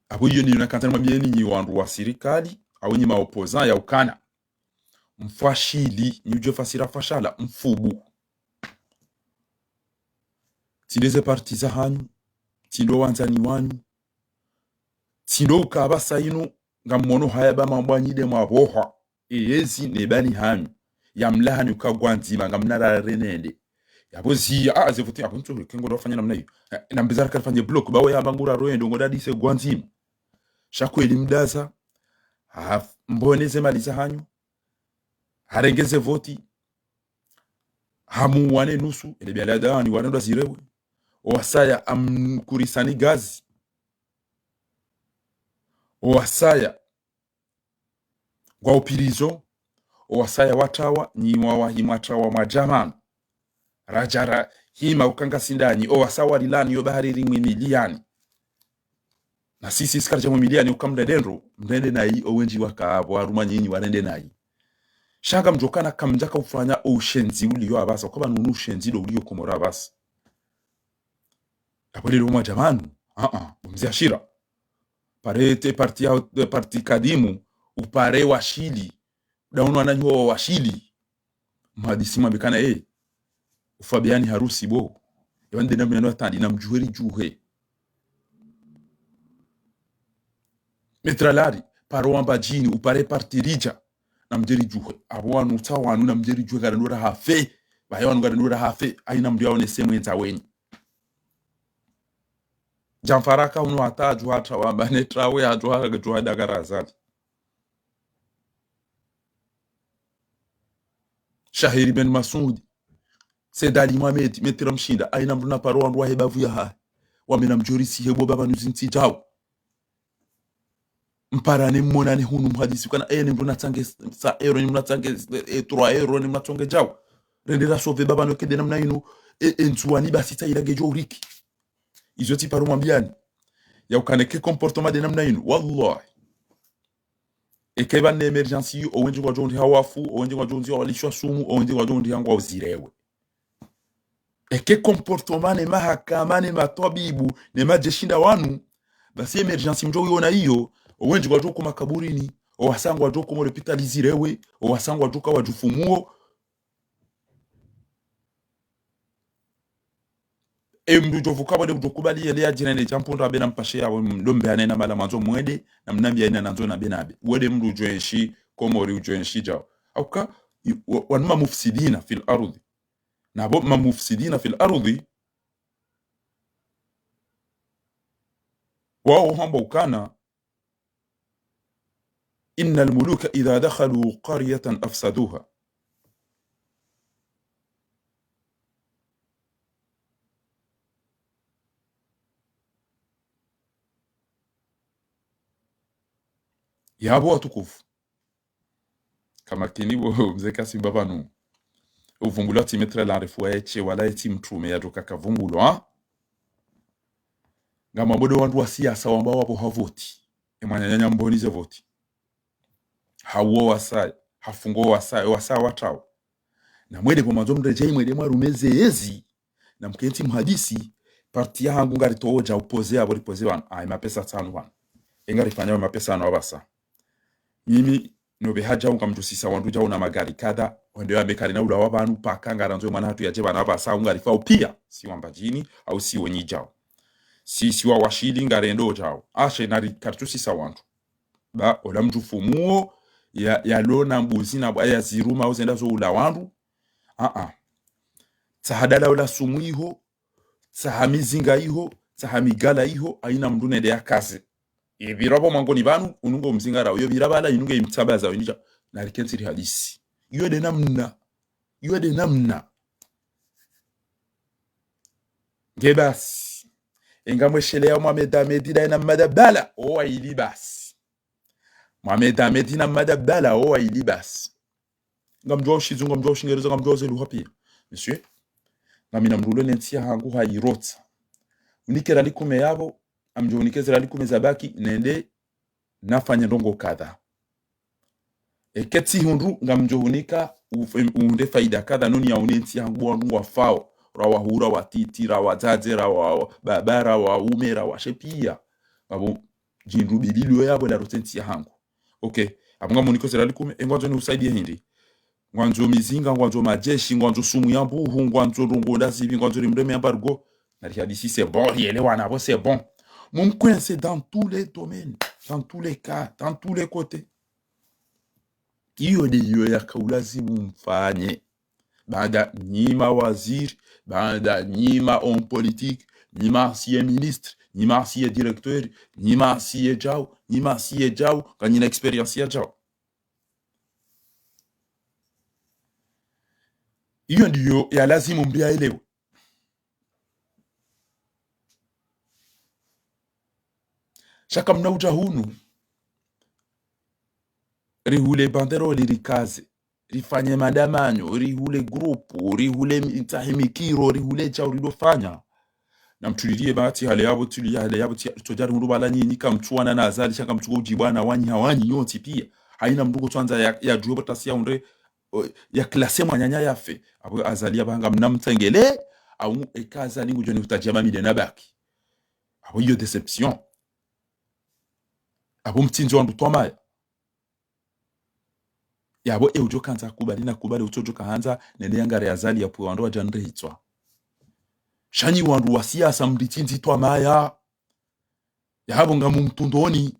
Apvo iyo niyo nakandza nimwambieni nyi wandru wa sirikali, au nyi ma opposants ya ukana. Mfashili, nyi udjo fasira fashala, mfubu. Tsi ndo ze parti za hanyu, tsi ndo wandzani wanyu, tsi ndo uka pvasa inu, ngamwono haya ba mambwa nyi nde mwapvoha. Eyezi ne bani hanyu. Ya mla hanyu ka gwandzima, ngamna rare nende. Yapvo ziya, a, ze voti, apvo ntsu, kengo ndo wafanya namna iyo. E, na mbizara kalifanye bloc, bawe yamba ngura roendo, ngo dadise gwandzima. Sha kweli mdaza, ha, mbone ze mali za hanyu, harenge ze voti, hamu wane nusu, ele biala dani, wane ndo zirewe. Owasaya amkurisani gazi. Owasaya ngwa upirizo, owasaya watrawa, nyi mwawahi mwatrawa mwadjamanu. Radjara hima uka ngasi ndani, owasa walilani yo bahari rimwimiliyani. Na sisi sikaridja mwimiliyani uka mrende ndro, mrende nayi, owendji waka apvo, waruma nyinyi warende nayi. Sha ngamdjo kana kamdjaka ufanya oushenzi uliyo apvasa, uka pvanu unu ushenzi ndo uliyo Komori apvasa. Apvo lelo mwadjamanu, a, a, umzi ashira. Pare te parti ya, te parti kadimu, upare washili, dauno wananyiho washili. Mhadisi mwambe kana, e, ufa biyani harusi bo. Ewa nde namna no atandi, namdjuhe ridjuhe. Metralari, paro wamba djini, upare parti ridja, namdje ridjuhe. Apvo wanu utsa wanu, namdje ridjuhe, ngaranura hafe. Baye wanu ngaranura hafe, haina mdru yaonese mwendza wenyi. Djamfaraka unu hata adjuha ata wamba, ne trawe adjuha, adjuha dagara azali. Shahiri Ben Masudi, Said Ali Mohamed, Maître Mshinda, haina mdru na paro wandru wahe bavu yahahe. Wambe namdjo risihe bo pvapvanu zintsi djao. Mparane mmonane hunu mhadisi ukana, e, ne mdru natsange sa euro, ne mdru natsange, e, trois euro, ne mdru natsange djao. Rende rasove pvapvanu eka nde namna inu, e, e, Ndzuwani basi tsa ila ngedjo uriki. Izo tsi paro mwambiani. Ya ukana eka comportement nde namna inu. Wallahi. Eka pvanu émergence iyo, owendji ngwadjo undriha wafu, owendji ngwadjo undriha walishwa sumu, owendji ngwadjo undriha ngwauzirewe. Eka comportement ne mahakama ne matwabibu ne madjeshi nda wanu, basi émergence mdjo uyona iyo, owendji ngwadjo uka makaburini, owasa ngwadjo uka mo lopitali zirewe, owasa ngwadjo uka wadjufumuo. E mdru udjo vuka pvwade udjo kubali yele ya djirani ne djampu ndo abe na mpashe yawe mdombe anena mala mwandzo mwende, na mnambi ya ina nandzo na benabe. Wede mdru udjo enshi, Komori udjo enshi djao. Hauka, i-, wa-, wanu ma mufsidina fil ardhi. Na bo ma mufsidina fil ardhi, wao hamba ukana, إن الملوك إذا دخلوا قرية أفسدوها. Yapvo watukufu. Kamakini bo mze Kasim pvapvanu. Uvumbulwa tsi Maître Larefu wa etshe wala etsi mtrume yadjoka kavumbulwa. Ngamwambo ndo wandru wa siasa wamba wapvo ha voti. E mwananyanya mboni ze voti. Hauo wasaya, hafungo wasaya, wasaya watrawo. Na mwende pvo mwandzo mredjeyi mwende mwarume ze yezi. Na mkentsi mhadisi, parti yahangu ngaritowo djao poze yapvo ripoze pvanu. Ayi mapesa tsanu pvanu. E ngarifanyao mapesa yanu apvasa. Mimi, nobe hadja unga mdjusisa wandru djao na magari kadha, wende wambe karina ulawa pvanu, paka ngarandzo mwana hatru yadje pvanu apvasa, unga rifao pia, si wamba djini, au si wenyi djao. Si, si wa washili ngarendo djao. Ashe nari kartusisa wandru. Ba, ola mdjufumu wo, ya, yalona mbuzi na bwa ya ziruma, uzenda zo ula wandru. A, a. Tsaha dala ula sumu iho, tsaha mizinga iho, tsaha migala iho, haina mndru nende yakaze. Ipvira pvo mwangoni pvanu, unu ngo mzingara, uyo pvira pvala, inu nge imtsabaza, inu dja, nari kentsi rihadisi. Iyo nde namna. Iyo nde namna. Nge basi. Enga mwesheleya Mohamed Ahmed daye na Mmadi Abdallah, o wayili basi. Mohamed Ahmed na Mmadi Abdallah, o wayili basi. Ngamdjuwa ushizungu, ngamdjuwa ushingereza, ngamdjuwa ze lugha piya. Monsieur, ngamina mndru ulo ne ntsi yahangu hayirotsa. Unike riali kume yapvo, ngamdjo unike ze riali kume zabaki, nende nafanye ndrongo kadha. Eka tsi hundru, ngamdjo hunika, uf-, em, uhundre faida kadha, noni ya une ntsi yahangu bo wandru ngwafao. Ra wahuu, ra watiti, ra wadzadze, ra wa, wa, baba, ra waume, ra washe piya. Ngapvo djindru bibi liyo yapvo larotse ntsi yahangu. Ok, apvo ngamuniko ze riali kume, e ngwandzo niusaidiye hindri? Ngwandzo mizinga, ngwandzo majeshi, ngwandzo sumu ya mbuhu, ngwandzo ndrongo ndazipvi, ngwandzo rimreme embargo. Narihadisi, c'est bon, rielewana pvo, c'est bon. Mumkwese dans tous les domaines, dans tous les cas, dans tous les côtés. Iyo nde iyo yaka ulazimu mfanye. Baada nyi mawaziri, baada nyi ma hommes politiques, nyi ma ancien ministre, nyi ma ancien directeur, nyi ma ancien djau, nyi ma ancien djau, nganyina expérience ya djau. Iyo ndiyo ya lazimu mbi yaelewe. Sha kamna udja hunu, rihule banderole rikaze, rifanye mandamanyo, rihule grupu, rihule mi-, tsahe mikiro, rihule djau ridofanya. Namtuliliye bahati hale yapvo, tuliya hale yapvo, tsi-, tsodja rihundru pvala nyinyi kamtsuwana na Azali, sha kamtsuko udjibwana wanyi ha wanyi nyontsi piya. Hayina mndru ngotsuandza ya, yadjuwe pvo tasi ya hundre, o, ya classé mwananya yafe. Apvo Azali yapvo ngamna mtsengele, au eka Azali ngudjo ni utadjia mamide na baki. Apvo iyo déception. Apvo mtsindzi wandru twamaya. Yapvo e udjo kandza kubali na kubali, utsodjo kahandza nende yangare Azali yapvo wandru wadja nde hitswa. Sha nyi wandru wa siasa mnditsindzi twamaya. Yapvo ngamumtundoni.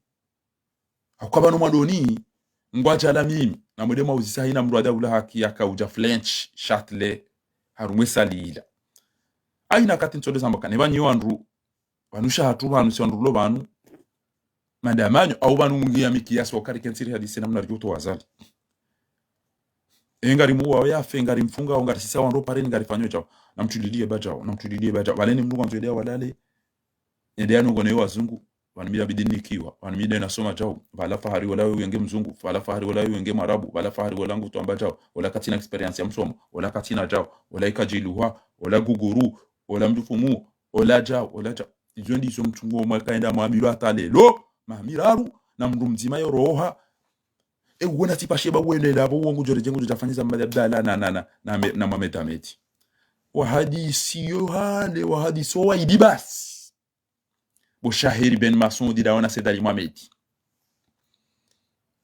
Hauka pvanu mwandoni, ngwadjala mimi, na mwende mwauzisa hayina mndru adaula haki yaka udja French, Châtelet, harumwa e salila. Hayina kati ntsole zamba kane pvanu nyi wandru, pvanu sha hatru pvanu si wandru lo pvanu, mandamanyo, au pvanu mungi ya miki ya swakari kentsiri hadisi namna ridjo towa Azali. E ngarimuwa yafe, ngarimfunga, au ngarisisa wandru pareni, ngarifanyo djau. Namtuliliye ba djau, namtuliliye ba djau. Pvaleni mndru ngwandzo yende ya walale, yende ya nongone yo wazungu, pvanu mi nda bidi nikiwa, pvanu mi nda nasoma djau, pvala fahari wola wewe nge mzungu, pvala fahari wola wewe nge mwarabu, pvala fahari wola ngutwamba djau, wola katsina expérience ya msomo, wola katsina djau, wola ikadjiluha, wola guguru, wola mdjufumu, wola djau, wola djau. Izo ndizo mtsungo mwaka yenda mwambilwa hata lelo, maha miraru, na mndru mdzima yoroha. E uwona tsi pasheba wende ndapvo uwo ngudjo redje ngudjo djafanyisa Mmadi Abdallah na, na, na, na me-, na Mohamed Ahmed. Wahadisi yo hale, wahadisi wo wayili basi. Bo Shaheri Ben Masudi dawo na Said Ali Mohamed.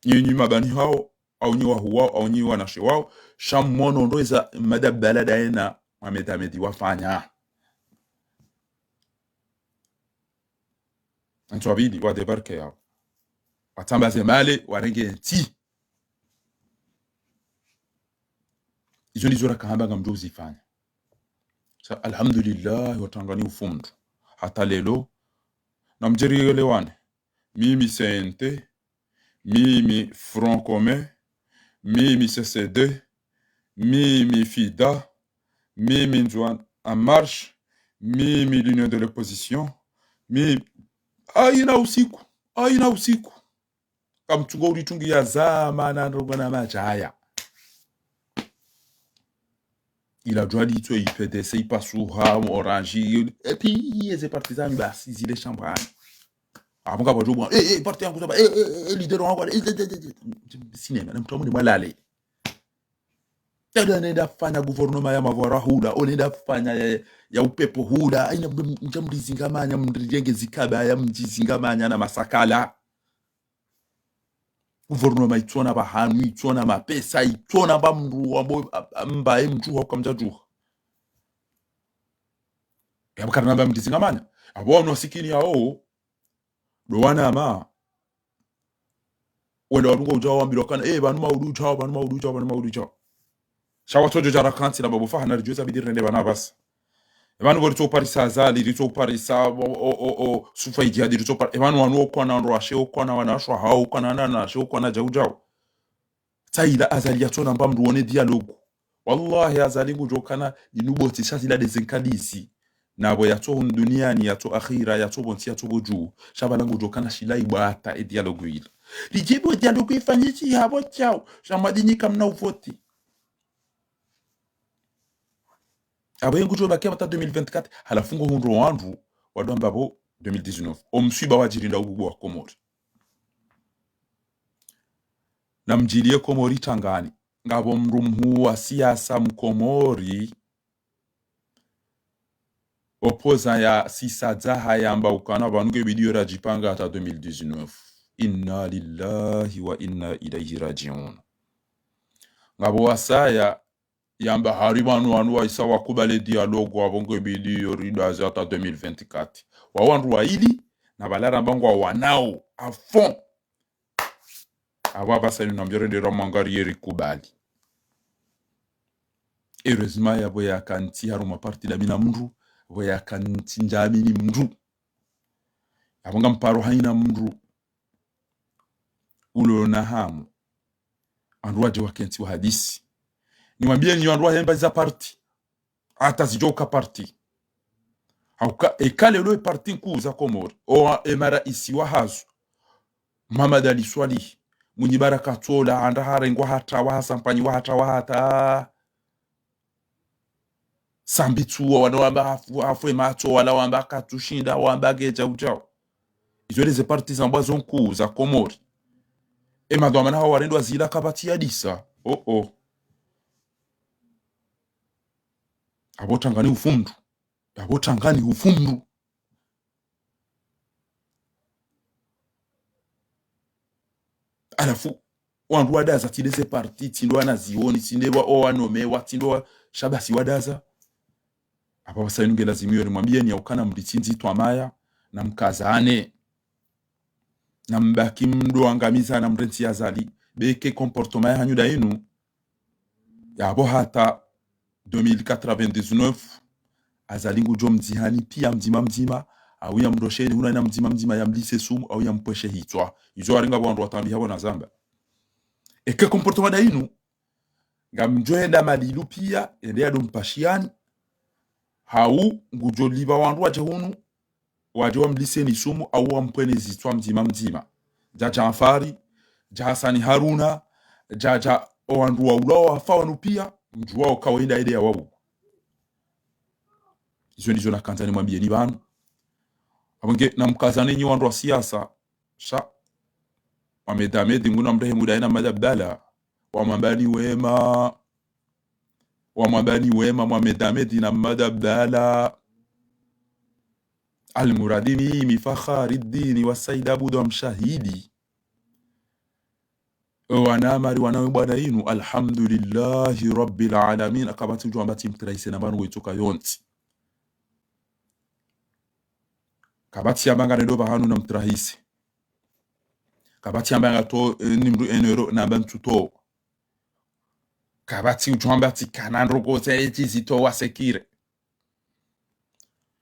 Nyinyi mabani hawo, au nyi wahuu wawo, au nyi wanashe wawo, sha mwono ndo eza Mmadi Abdallah daye na Mohamed Ahmed wafanya. Ntsu wapvili, wa débarqué yawo. Watsamba ze mali, warenge ntsi. Izo ndizo rakahamba ngamdjo uzifanya. Sa, alhamdulillah, watsangani ufundi. Hata lelo, namdjeri yelewane. Mimi C N T, mimi Front Commun, mimi C C D, mimi FIDA, mimi Ndzuwani en Marche, mimi l'Union de l'Opposition, mimi, hayina usiku, hayina usiku. Kamtsungo ulitungi ya zama na ndrongo na madjaya. Ila djwali itso i P D C, i Pasuha, Orange, et puis, ye ze parti zanyu basi zile shambani. Apvo ngapvo djo bwa, eh, eh, parti yangu zaba, eh, eh, eh, leader wangu, eh, eh, eh, eh, eh. Sinema, na mtru amune mwalale. Tada nenda fanya gouvernement ya mavwara hula, o nenda fanya ya, ya upepo hula, hayina mdja mdizingamanya, mdijenge zikaba ya mdizingamanya na masakala. Gouvernement itsona pvahanu, itsona mapesa, itsona pva mndru wambo, a-, a-, mbaye mdjuha uka mdjadjuha. Yapvo karina mba mdizingamanya. Apvo wanu wasikini yawo, ndo wanama. Wenda wadunga udja wambilwa kana, eh, pvanu maudu udjao, pvanu maudu udjao, pvanu maudu udjao. Sha watsodjo djara kantsi na babo Fahana ridjo zabidi rende pvanu apvasa. Pvanu pvo ritso parisa Azali, ritso parisa o, o, o, o, Sufa Idjihadi, ritso par-, e pvanu wanu okwana ndro washe, okwana wanashe wahawo, okwana nanashe, okwana djau djau. Tayila Azali yatso namba mndru wone dialogue. Wallahi, Azali ngudjo kana inu pvo tsi sha zila de ze nkadizi. Na pvo yatso hunu duniani, yatso akhira, yatso pvontsi, yatso pvo dju. Sha pvala ngudjo kana shila ibwata e dialogue ila. Ridjibu e dialogue ifanyishi hapvo tshao. Sha mwadinyi kamna uvoti. Apvo ye ngudjo baki hata deux mille vingt-quatre. Halafu ngo hundro wandru, wado amba pvo deux mille dix-neuf. O mswiba wadjiri nda ububu wa Komori. Na mdjiliye Komori tangani. Ngapvo mndru mhuu wa siasa Mkomori, opposant ya sisa dzaha yamba ukana pvanu nge bidiyo radjipanga hata deux mille dix-neuf. Inna lillahi wa inna ilayhi rajiun. Ngapvo wasaya yamba hari pvanu wanu waisa wakubali dialogue apvo nge bidiyo ridaze hata deux mille vingt-quatre. Wa wandru waili, na pvala ramba ngwa wanao, à fond. Apvo apvasa inu namdjo rendera mwangari yeri kubali. Heureusement yapvo yakantsi harumwa parti damina mndru, pvo yakantsi ndjamini mndru. Yapvo ngamparo haina mndru ulo na hamu. Wandru wadje wakentsi wahadisi. Nimwambiyeni wandru wahemba za parti. Hata zidjoka parti. Hauka, eka leo e parti nkuu za Komori. Owa emaraisi wahazo. Mohamed Ali Soilihi. Mwinyi Baraka Tsola, anda harengwa hata, wahasa mpanyi wahata, wahata. Sambi Tsuwa, wala wamba hafu, hafu e matso, wala wamba katsushinda, wamba gedja udjao. Izo de ze parti zambwa zo nkuu za Komori. E madhwamana hawo warendwa zila kapvatsi yadisa. Oh, oh. Apvo tangani ufu mndru. Apvo tangani ufu mndru. Halafu, wandru wadaza tsi de ze parti, tsi ndo wanazioni, tsi nde wa, o wanomewa, tsi ndo wa, sha basi wadaza. Apvo apvasa inu nge lazimu yo nimwambiyeni ya ukana mndru tsi ndzitwa maya, na mkazane. Na mbaki mdo angamiza na mrentsi Azali. Beke comportement ya hanyu da inu. Yapvo hata deux mille quatre-vingt-dix-neuf, Azali ngudjo mdzihani piya mdzima mdzima, au yamrosheni hunu na mdzima mdzima yamlise sumu, au yampvweshe hitswa. Izo warenga pvo wandru watambi hapvo na zamba. Eke comportement da inu, ngamdjo henda malilu piya, ende yado mpashiyani, hau ngudjo lipva wandru wadje hunu, wadje wamliseni sumu, au wampvwene zitswa mdzima mdzima. Dja Djanfari, dja Hasani Haruna, dja, dja owandru waulawa wafa wanu piya, mdjuwa o kawaida ede ya wawu. Izo ndizo nakandza nimwambiyeni pvanu. Apvo nge namkazane nyi wandru wa siasa, sha. Mohamed Ahmed, Mngu namrehemu, daye na Mmadi Abdallah. Wamwambani wema. Wamwambani wema, Mohamed Ahmed na Mmadi Abdallah. Almuradi mimi, Fakhariddini wa Said Abud wa Mshahidi. Owana mari wanawe bwana inu, alhamdulillahi rabbil alamin, kapvatsi udjo amba tsi mtrahise na pvanu wetsoka yontsi. Kapvatsi amba nganendo pvahanu namtrahise. Kapvatsi amba ngato, eh, ni mndru enero namba ntsuto. Kapvatsi udjo amba tsi kana ndroko tse etsi zitowa sekire.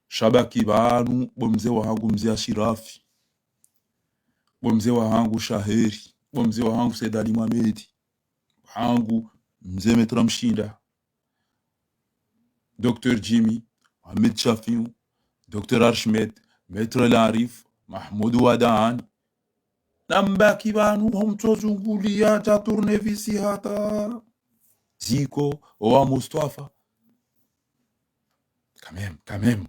Shabaki pvanu, bo mze wahangu mze Ashirafi. Bo mze wahangu Shaheri. Bo mze wahangu Said Ali Mohamed. Wahangu mze Maître Mshinda. Docteur Jimmy, Mohamed Shafiu, Docteur Archimète, Maître Larif, Mahmoud Wadaan. Nambaki pvanu, homtso zunguliya, dja tournevis hata. Ziko, owa Mustafa. Quand même, quand même.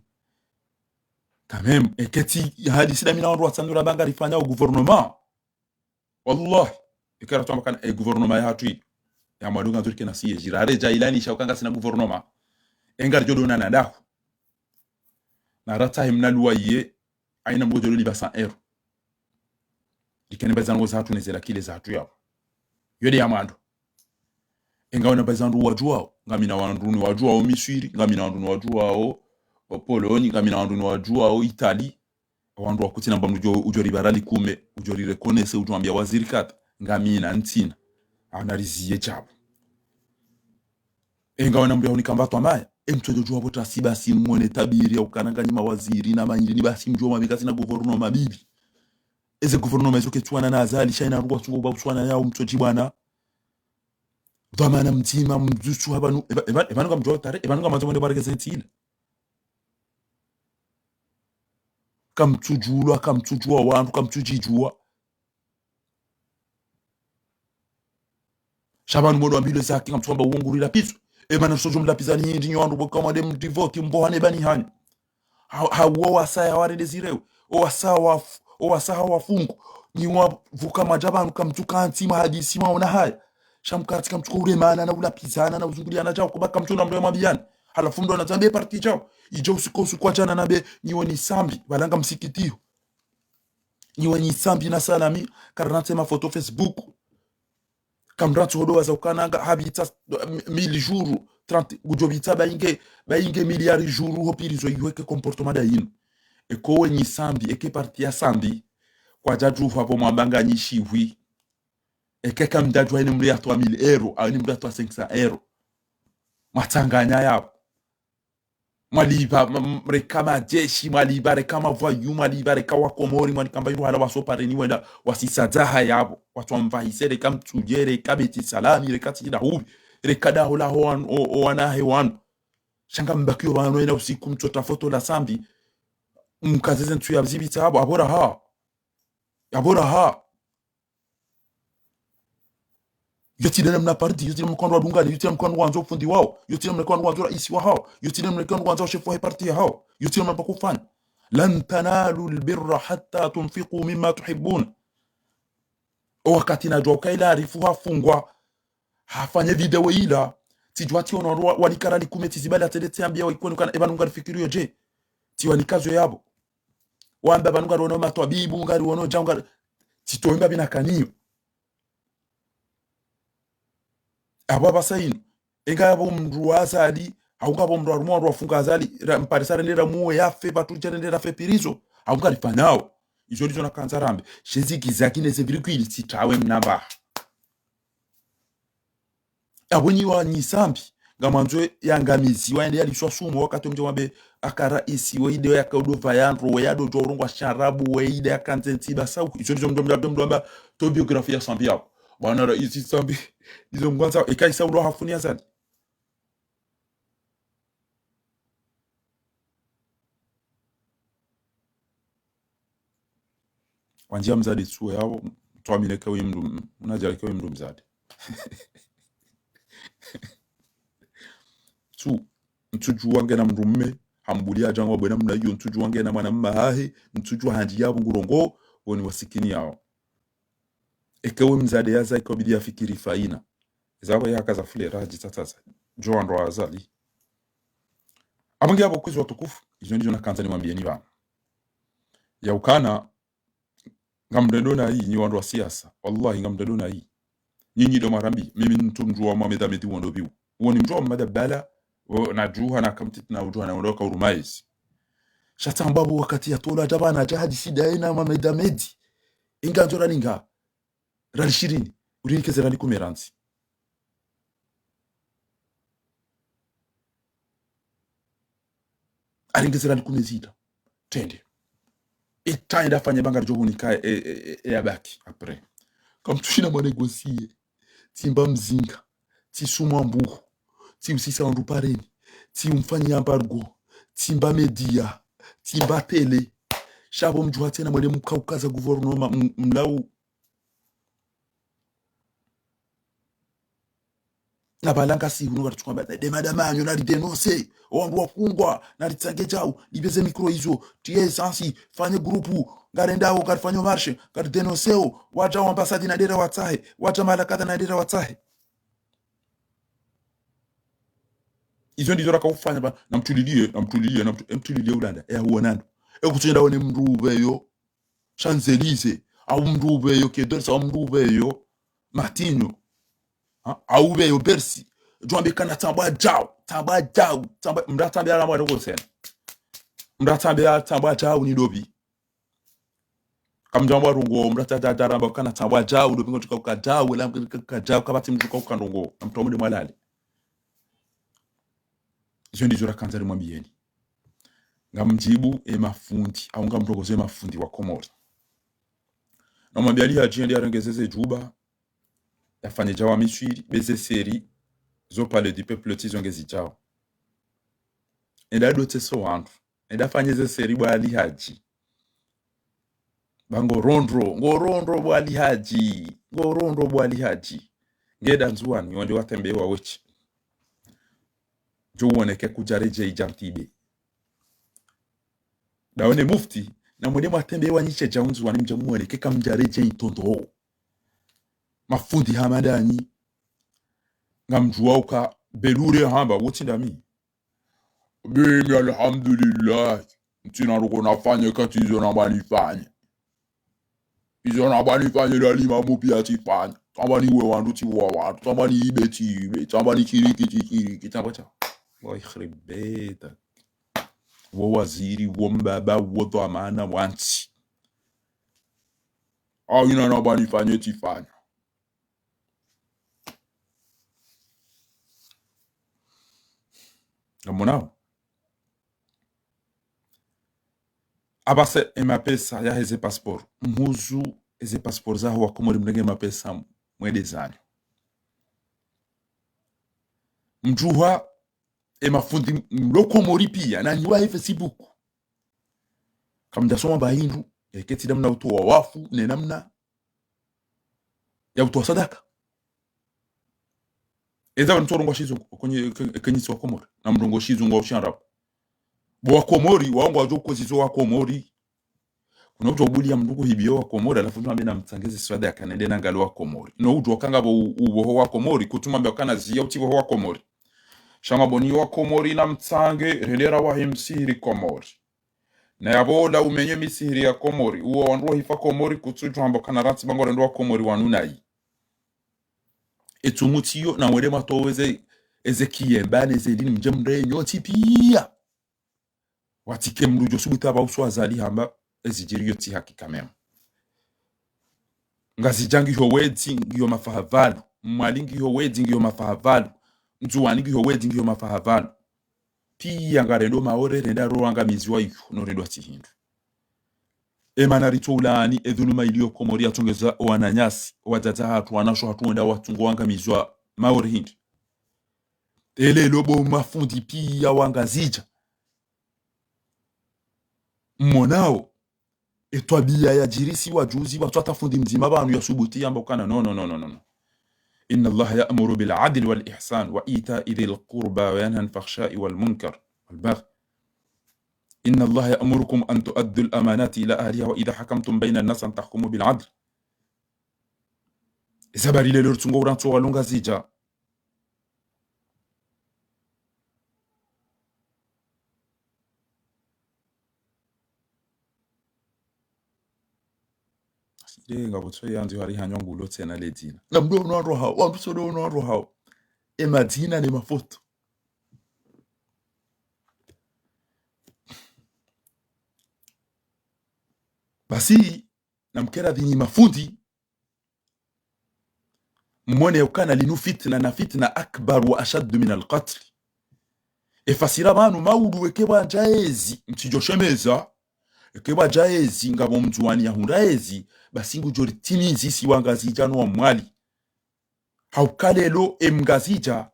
Quand même, eketsi hadisi damina wandru watsandura pvanga rifanya o gouvernement. Wallahi, eka ratwamba kana e gouvernement yahatru yi. Ya mwadunga ndzuri kena siye, jirare dja ilani sha uka ngasina gouvernement. Enga ridjo dona na dahu. Na ratsahe mna luwa ye, haina mdru djo lipva cent euros. Rikene mbazi zango zahatru ne zela kile zahatru yawo. Yo de ya mwando. Enga wana mbazi wandru wadjuwao, ngamina wandru niwadjuwao Miswiri, ngamina wandru niwadjuwao, o, Pologne, ngamina wandru niwadjuwao Italie. Wandru wakutsi namba mndru udjo, udjo ripvara likume, udjo rireconnaître, udjo ambia waziri kadha, ngamina ntsina. Ana riziye djabu. Enga wana mndru yahunika mbatwa maya, emtso djo djuwa pvo tasi basi mwone tabiri ya ukana nganyi mawaziri na manyiri ni basi mdjuwa mabika sina gouvernement bibi. Eze gouvernement izo ketsuwana na Azali, sha ina ruwa tsungo uba utswana ya umtso djibwana. Dhwamana mdzima mdzusu ha pvanu, epva, epva, epvanu kamdjuwa tare, epvanu kamandzo mwende pvareke ze ntsi ile. Kamtsudjulwa, kamtsudjuwa wandru, kamtsudjidjuwa. Sha pvanu mwendo wambilwe zaki, kamtsuwamba uwo nguri lapizwa. Epvanu sodjo mlapizani hindri nyi wandru pvoka mwade mdivoti, mbohane pvani hanyu. Ha, ha, uwo wasaya warende zirewe. O wasaya waf-, o wasaya wafungu. Nyi wapvuka mwadja pvanu kamtsuka ntsi mahadisi mwaona haya. Sha mkati kamtsuka uremana na ulapizana na uzunguliana djao, kuba kamtsuna mndru ya mwambiyani. Halafu mndru anatsambe parti djao. Idjo usiku usiku wa djana nambe, nyi wenyi sambi, pvalanga msikitiho. Nyi wenyi sambi na salami, karinatse mafoto Facebook. Kamratsi hodo waza ukananga, hapvitsa, mille jours, trente, ngudjo pvitsa pvainge, pvainge milliard jours ho pvirizo ihweke comportement nda yinu. Eka wenyi sambi, eka parti ya sambi, kwadjadjuha pvo mwamba nganyi shihwi. Eka kamdjadjuha eni mndru yatowa mille euros, au eni mndru yatowa cinq cents euros. Mwatsanganya yapvo. Mwalipva, m-, m-, reka madjeshi, mwalipva reka mavoyous, mwalipva reka wakomori, mwanikamba iru hala wasopareni wenda, wasisadzaha yapvo. Watsu wamvahise, reka Mitsudje, reka Beti Salami, reka Sidi Dahuvyi, reka daho laho wan-, o, o wanahe wanu. Sha ngambakiyo pvanu ena usiku mtsotra foto la sambi. Mkaze ze ntsu ya zipvitsa apvo, apvo raha. Apvo raha. Yo tsi namna parti, yo tsi namna kwandru wadungane, yo tsi namna kwandru wandzo ufundi wawo, yo tsi namna kwandru wandzo raisi wahawo, yo tsi namna kwandru wandzo shefu wahe parti yahawo, yo tsi namna pakufanya. لن تنالوا البر حتى تنفقوا مما تحبون. O wakati nadjuwa uka ila Arifu hafungwa, hafanye video ila, tsidjuwa tsi ono wa-, walikara likume tsi zibali atele tsi ambiya wa ikwenu kana epvanu ngarifikiriyo dje. Tsi wanikazo yapvo. Wamba pvanu ngari wono matwabibu, ngari wono djau, ngari, tsitowe mba pvina kaniyo. Apvo apvasa inu. Enga yapvo mndru wa Azali, hau ngapvo mndru harumwa wandru wafunga Azali, ra-, mparisa rende ramuwe yafe, pvatsu dja rende rafe pvirizo, hau ngarifanyao. Izo ndizo nakandza rambe. Shezi kizaki neze virgule, tsitawe mnamba. Apvo nyi wenyi sambi, ngamwandzo yangamiziwa, yende yaliswa sumu, wakati mdje wambe, aka raisi, we ide yaka udova yandro, we yadodjo urongowa sharabu, we ide yaka nze ntsi ba sauku. Izo ndizo mdjo mdjo mdjo mdjo amba, to biographie ya sambi yapvo. Bwana raisi sambi, izo ngwandzo, eka isa ulo hafuni Azali. Wandjiya mdzadze tsu yapvo, mtwamine ke uyi mndru, mnadjali ke uyi mndru mdzadze. Tsu, Mitsudje wangena mndru mme, hambuliya djangwa bwena mna iyo, Mitsudje wangena mwana mme hahe, Mitsudje handji yapvo ngurongowo, woni wasikini yawo. Eka we mdzadze yaza ikabidi yafikiri faina. Eza pvo yakaza fulera hadjitsatsaza. Djo wandru wa Azali. Apvo nge apvo kwezi watukufu, izo ndizo nakandza nimwambiyeni pvanu. Ya ukana, ngamrendo na yi, nyi wandru wa siasa. Wallahi, ngamrendo na yi. Nyinyi ndo mwarambi, mimi ntsumdjuwa Mohamed Ahmed wondo piwu. Woni mdjuwa Mohamed Abdallah, wo, nadjuha na kamtiti na udjuha na wondo ka urumaezi. Sha tsamba pvo wakati yatolwa djapvana dja hadisi daye na Mohamed Ahmed. Inga ndzo ralinga. Rali shirini, urinike ze rali kume randzi. Arinike ze rali kume zida. Trende. Etaenda afanye banga ridjo hunika e, e, e, e yabaki, après. Kamtsushina mwa négocier. Tsimba mzinga. Tsisumwa mbuhu. Tsiusisa wandru pareni. Tsiumfanya embargo. Tsimba média. Tsimba télé. Sha pvo mdjuha tsena mwende mkaukaza gouvernement m-, mlau. Na pvala ngasi hunu ngari tsukamba, nde madama anyo nari dénoncer, o wandru wafungwa, nari tsange djau, nipveze micro izo, tiye essence, fanye groupe, ngarendao, ngarifanye marche, ngari dénoncer o, wadja o ambassade na ndera watsahe, wadja mahala kadha na ndera watsahe. Izo ndizo raka ufanya pva, namtuliliye, namtuliliye, namtu-, emtuliliye ulanda, e huonando. E kutsenda wone mndru upveyo, Champs-Élysées, au mndru upveyo Quai d'Orsay, au mndru upveyo Matignon. Ha? Au upveyo Bercy. Djwambe kana tsambwa djau, tsambwa djau, tsambwa, mndru atsambe ala mwa rongo sena. Mndru atsambe ala tsambwa djau ni dobi. Kamdjambwa rongo, mndru atsa dja dja ramba kana tsambwa djau, dobi ngo tsuka uka djau, wala mndru ka djau, kapvatsi mndru ka uka ndrongo. Namtru mwende mwalale. Izo ndizo rakandza rimwambiyeni. Ngamdjibu e mafundi, au ngamrongoze e mafundi wa Komori. Namwambiye Ali Hadji yende yarengeze ze djuba, Yafanye djawa Miswiri, be ze série zo Palais du Peuple tsi zo ngezidjao. Enda dotese wandru. Enda fanye ze série bo Ali Hadji. Ba ngorondro, ngorondro bo Ali Hadji. Ngorondro bo Ali Hadji. Ngenda Ndzuwani, wende watembee wawetsi. Djo woneke kudjaredjei dja mtibe. Ndawe ne mufti, namwende mwatembee wanyishe dja Ndzuwani mdje mwoneke kamdjaredjei ntondro. Mafundi hama ndanyi. Ngamdjuwa uka belure hamba, wotsi ndami. Mimi, alhamdulillah. Ntsina ndrongoo nafanye kati izo namba nifanye. Izo namba nifanye, lalimamu piya tsifanya. Tsamba niwe wandru tsiwa wandru. Tsamba niibe tsiibe. Tsamba nishiriki tsishiriki. Tsamba tsa. Wa ikhrib beta. Wo waziri, wo mbaba, wo dhwamana, wa ntsi. Au ina namba nifanye tsifanya. Ngamonao. Apvasa emapesa yaheze passeport. Mhuzu eze passeport zaho wa Komori mrenge mapesa mwende zanyu. Mdjuha emafundi mlo Komori piya, nanyi wahe Facebook. Kamdjasoma ba hindru, yeketsi namna utowa wafu, ne namna ya utowa sadaka. Eza wanu tsorongoa shizungu, okonye, ke-, kenyisi wa Komori, na mrongoa shizungu au shiarabu. Bo wa Komori, wao ngwadjo ukozizo wa Komori. Kuna udjo ubuliya mndru kuhibiyo wa Komori, halafu mndru ambe namtsange ze swadaka nende nangalie wa Komori. No udjo kanga bo u-, uboho wa Komori, kutsu mwambe kana ziya utsi boho wa Komori. Sha ngwamboni wa Komori namtsange, rendera wahe msihiri Komori. Na yapvo ola umenye misihiri ya Komori, uwo wandru wahifa Komori, kutsu djo hamba kana rantsi ba ngorendo wa Komori wanu nayi. Etsumu tsiyo, namwende mwatowe ze, eze kiyemba, ne ze lini mdje mrenyo tsi piya. Watsike mndru djo subutu apva uswa Azali hamba, ezidjiriyo tsi hakika mema. Ngazidja ngiyo wedzi, ngiyo mafaha pvanu. Mwali ngiyo wedzi, ngiyo mafaha pvanu. Ndzuwani ngiyo wedzi, ngiyo mafaha pvanu. Piya ngarendo Maore, renda roangamiziwa iyo, no rendwa tsi hindru. Emana ritso ulaani, edhuluma iliyo Komori yatsongeza owananyasi, owadzadze hatru, wanashe hatru wenda watsungo wangamizwa Maore hindri. Elelo bo mafundi piya wa Ngazidja. Mmonao, etwabiya yadjirisiwa juzi, watswata fundi mdzima pvanu yasubuti yamba ukana, no, no, no. إن الله يأمر بالعدل والإحسان وإيتاء ذي القربى وينهى عن الفحشاء والمنكر والبغي. إن الله يأمركم أن تؤدوا الأمانات إلى أهلها وإذا حكمتم بين الناس أن تحكموا بالعدل. Eza habari lelo ritsungo urantso walo Ngazidja. Ile ngapvo tso yandzi hari hanywa ngulo tsena le dzina. Ngamdo ono wandru hawo, wandru tso do ono wandru hawo. Emadzina ne mafoto. Basi, namkera dini mafundi, mmone ukana linu fitna na fitna akbar wa ashaddu min al-qatl. Efasira pvanu maudu eke pvwadja ezi, mtsidjo shemeza, eke pvwadja ezi, ngapvo Mndzuwani yahundra ezi, basi ngudjo ritimizi si wa Ngazidja no wa Mwali. Hauka lelo emngazidja,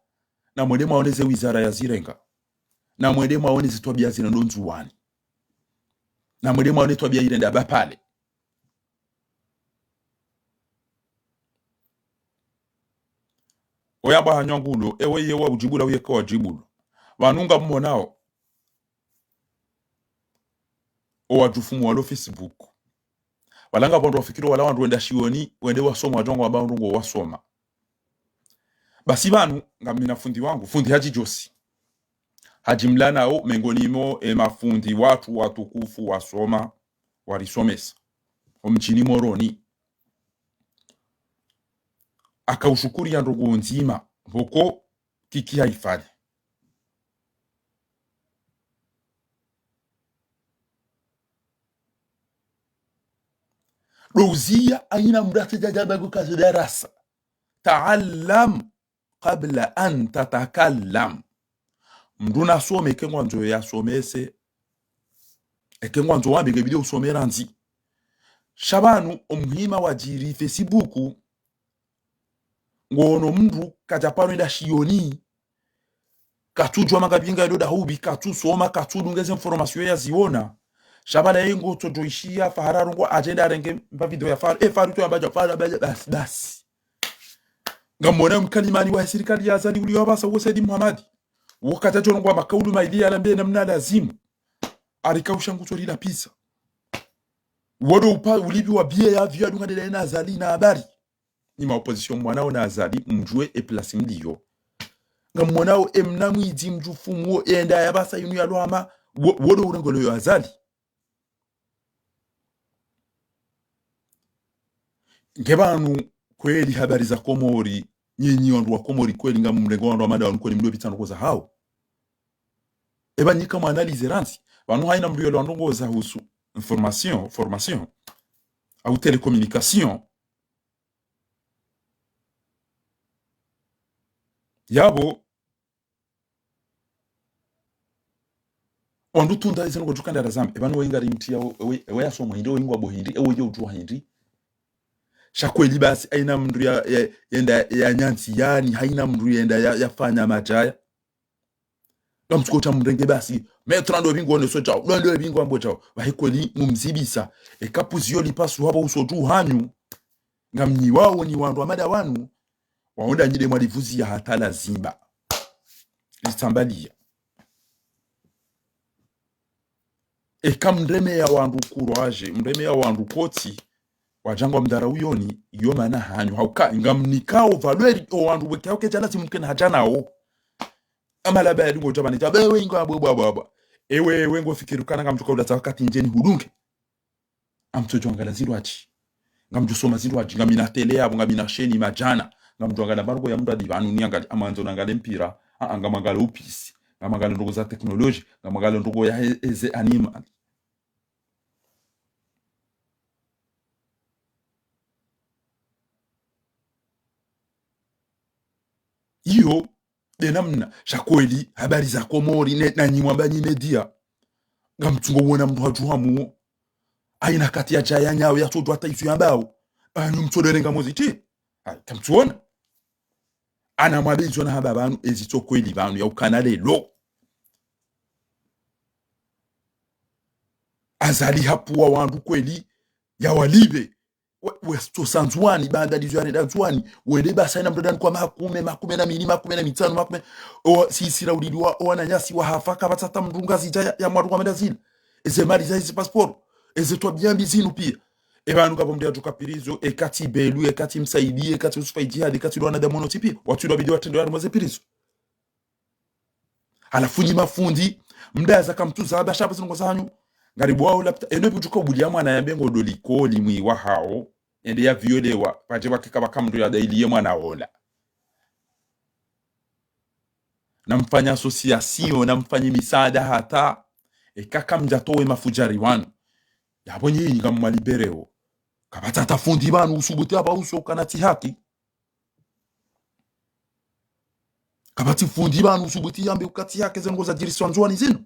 namwende mwaone ze wizara yazirenga. Namwende mwaone zitwabiya zirendwa Ndzuwani. Namwende mwaone twabiya irendwa Bapale. Oya pvahanywa ngulo, ewe ye wa udjibula uye ka wadjibula. Pvanu ngammonao. Owadjufumu walo Facebook. Pvala ngapvo wandru wafikiri wala wandru wenda shioni, wende wasoma, wadjongo wamba wandru ngo wasoma. Basi pvanu, ngamina fundi wangu, fundi Hadji Josi. Hadji mlanao, mengoni mo, emafundi watru watukufu wasoma, warisomesa. Omdjini Moroni. Akaushukuri ya ndrongoo ndzima, pvoko kiki haifanya. Ndo uziya, haina mndru atsidja djamba kukazo darasa. Ta'allam qabla an tatakallam. Mndru nasome, eke ngwandzo yasomese. Eke ngwandzo wambe ngebidi usome randzi. Sha pvanu, omuhima wadjiri Facebook, Ngono mndru kadja paro enda shioni, katsudjuwa mangapvi ngayendo dahubi, katsusoma, katsudunga ze information yaziona. Sha pvala ye ngotsodjoishiya fahararo ngo adjenda arenge mba video ya faru, e faru to yambadja faru, basi, basi. Ngamwona mkalimani wa sirikali ya Azali uliyo apvasa wo Saidi Muhamadi. Wo kadjadjo rongowa makaulu maili yalambe namna lazimu. Arikausha ngutso lila pisa. Wodo upa ulipvi wa biye ya vio adunga ndele na Azali na habari. Nyi ma opposition mwanao na Azali mdjuwe e place mliyo. Ngamwonao e mna mwidzi mdjufumu wo enda yapvasa yinu ya lwama, wo-, wodo urengolo yo Azali. Nge pvanu kweli habari za Komori, nyinyi wandru wa Komori kweli ngamrengo wandru wa mada wanu kweli mdo pvitsa ndrongoo za hao. Eba nyika mwa analyse rantsi, pvanu haina mndru yelewa ndrongoo za husu information, formation, au télécommunication. Yapvo, wandru tunda ize ndrongoo djukanda razambe, eba ni wengari mti ya we, we, we yasoma hindri, wengwa bo hindri, ewe ye udjuwa hindri. Sha kweli basi, haina mndru ya, ya, yenda ya nyantsi yani, haina mndru yenda ya, yafanya madjaya. Ngamtsuko tsa mrenge basi, maître ndo pvingwa ne so djao, ndo pvingwa mbo djao. Pvahe kweli mumzibisa. Eka puzi yo lipasu hapvo uso dju hanyu. Ngamnyi wao ni wandru wa mada wanu. Waonda nyi de mwalivuzi ya hata lazimba. Litsambaliya. Eka mreme ya wandru courage, mreme ya wandru koti, wadjangwa mdhara uyoni, iyo mana hanyu. Hauka, ngamnikao valeur o wandru weke hauke djana zimkena hadjanao. Ama laba ya dungo djabani djabe, ewe ingo abwe bwa bwa bwa. Ewe, ewe ngo fikiri ukana ngamtsuka ulatsa wakati ndjeni hudunge. Ngamtsodjo angala zindru adji. Ngamdjo soma zindru adji. Ngamina télé yapvo, ngamina sheni madjana. Ngamdjo angala marugo ya mndru adi pvanu ni angali, ama ndzo nangale mpira. A, a, ngamangale upisi. Ngamangale ndrongoo za technologie. Ngamangale ndrongoo ya he-, eze animal. Iyo, de namna, sha kweli, habari za Komori, ne, na nyi mwamba nyi média. Ngamtsungo wona mndru hadjuha muo. Haina kati ya djaya nyao ya tsodjo hata isu ya mbao. Anyu mtsodo renga mozi ti. Hai, kamtsuona. Ana mwambe izo na hamba pvanu, ezi tso kweli pvanu, ya ukana lelo. Azali hapvuwa wandru kweli, ya walipve. We, we, tso sa Ndzuwani, baanda ndizo yane nda Ndzuwani, wende basi haina mndru dani kwa makume, makume na mili, makume na mitsanu, makume, o, sisira ulili wa, o wananyasi wa hafa, kapvatsi hata mndru ngazidja ya, ya mwaru kwa menda zila. Eze mali za hizi pasiporo, eze twabiya mbi zinu piya. E pvanu kapvo mndru yadjuka pirizo, e katsi Belu, e katsi Msaidie, e katsi Yusufa Idjihadi, e katsi lwana damono tsi piya. Watsu ilwa bidi watrende wari mwaze pirizo. Halafu nyi mafundi, mdaza kamtsuza, ba sha pvo zinu ngo zanyu. Ngari bwao lapita, eno pvudjuka ubuliya mwana yambe ngo ndo likoli mwi wa hao, ende ya violewa, pvadje pvake kapvaka mndru ya dailiye mwana ola. Namfanye association, namfanye misaada hata, eka kamdja towe mafudjari wanu. Yapvo nyi ngamwaliberewo. Kapvatsi hata fundi pvanu usubuti hamba uso ukana tsi haki. Kapvatsi fundi pvanu usubuti yambe ukana tsi haki ze ndrongoo zadjirisiwa Ndzuwani zinu.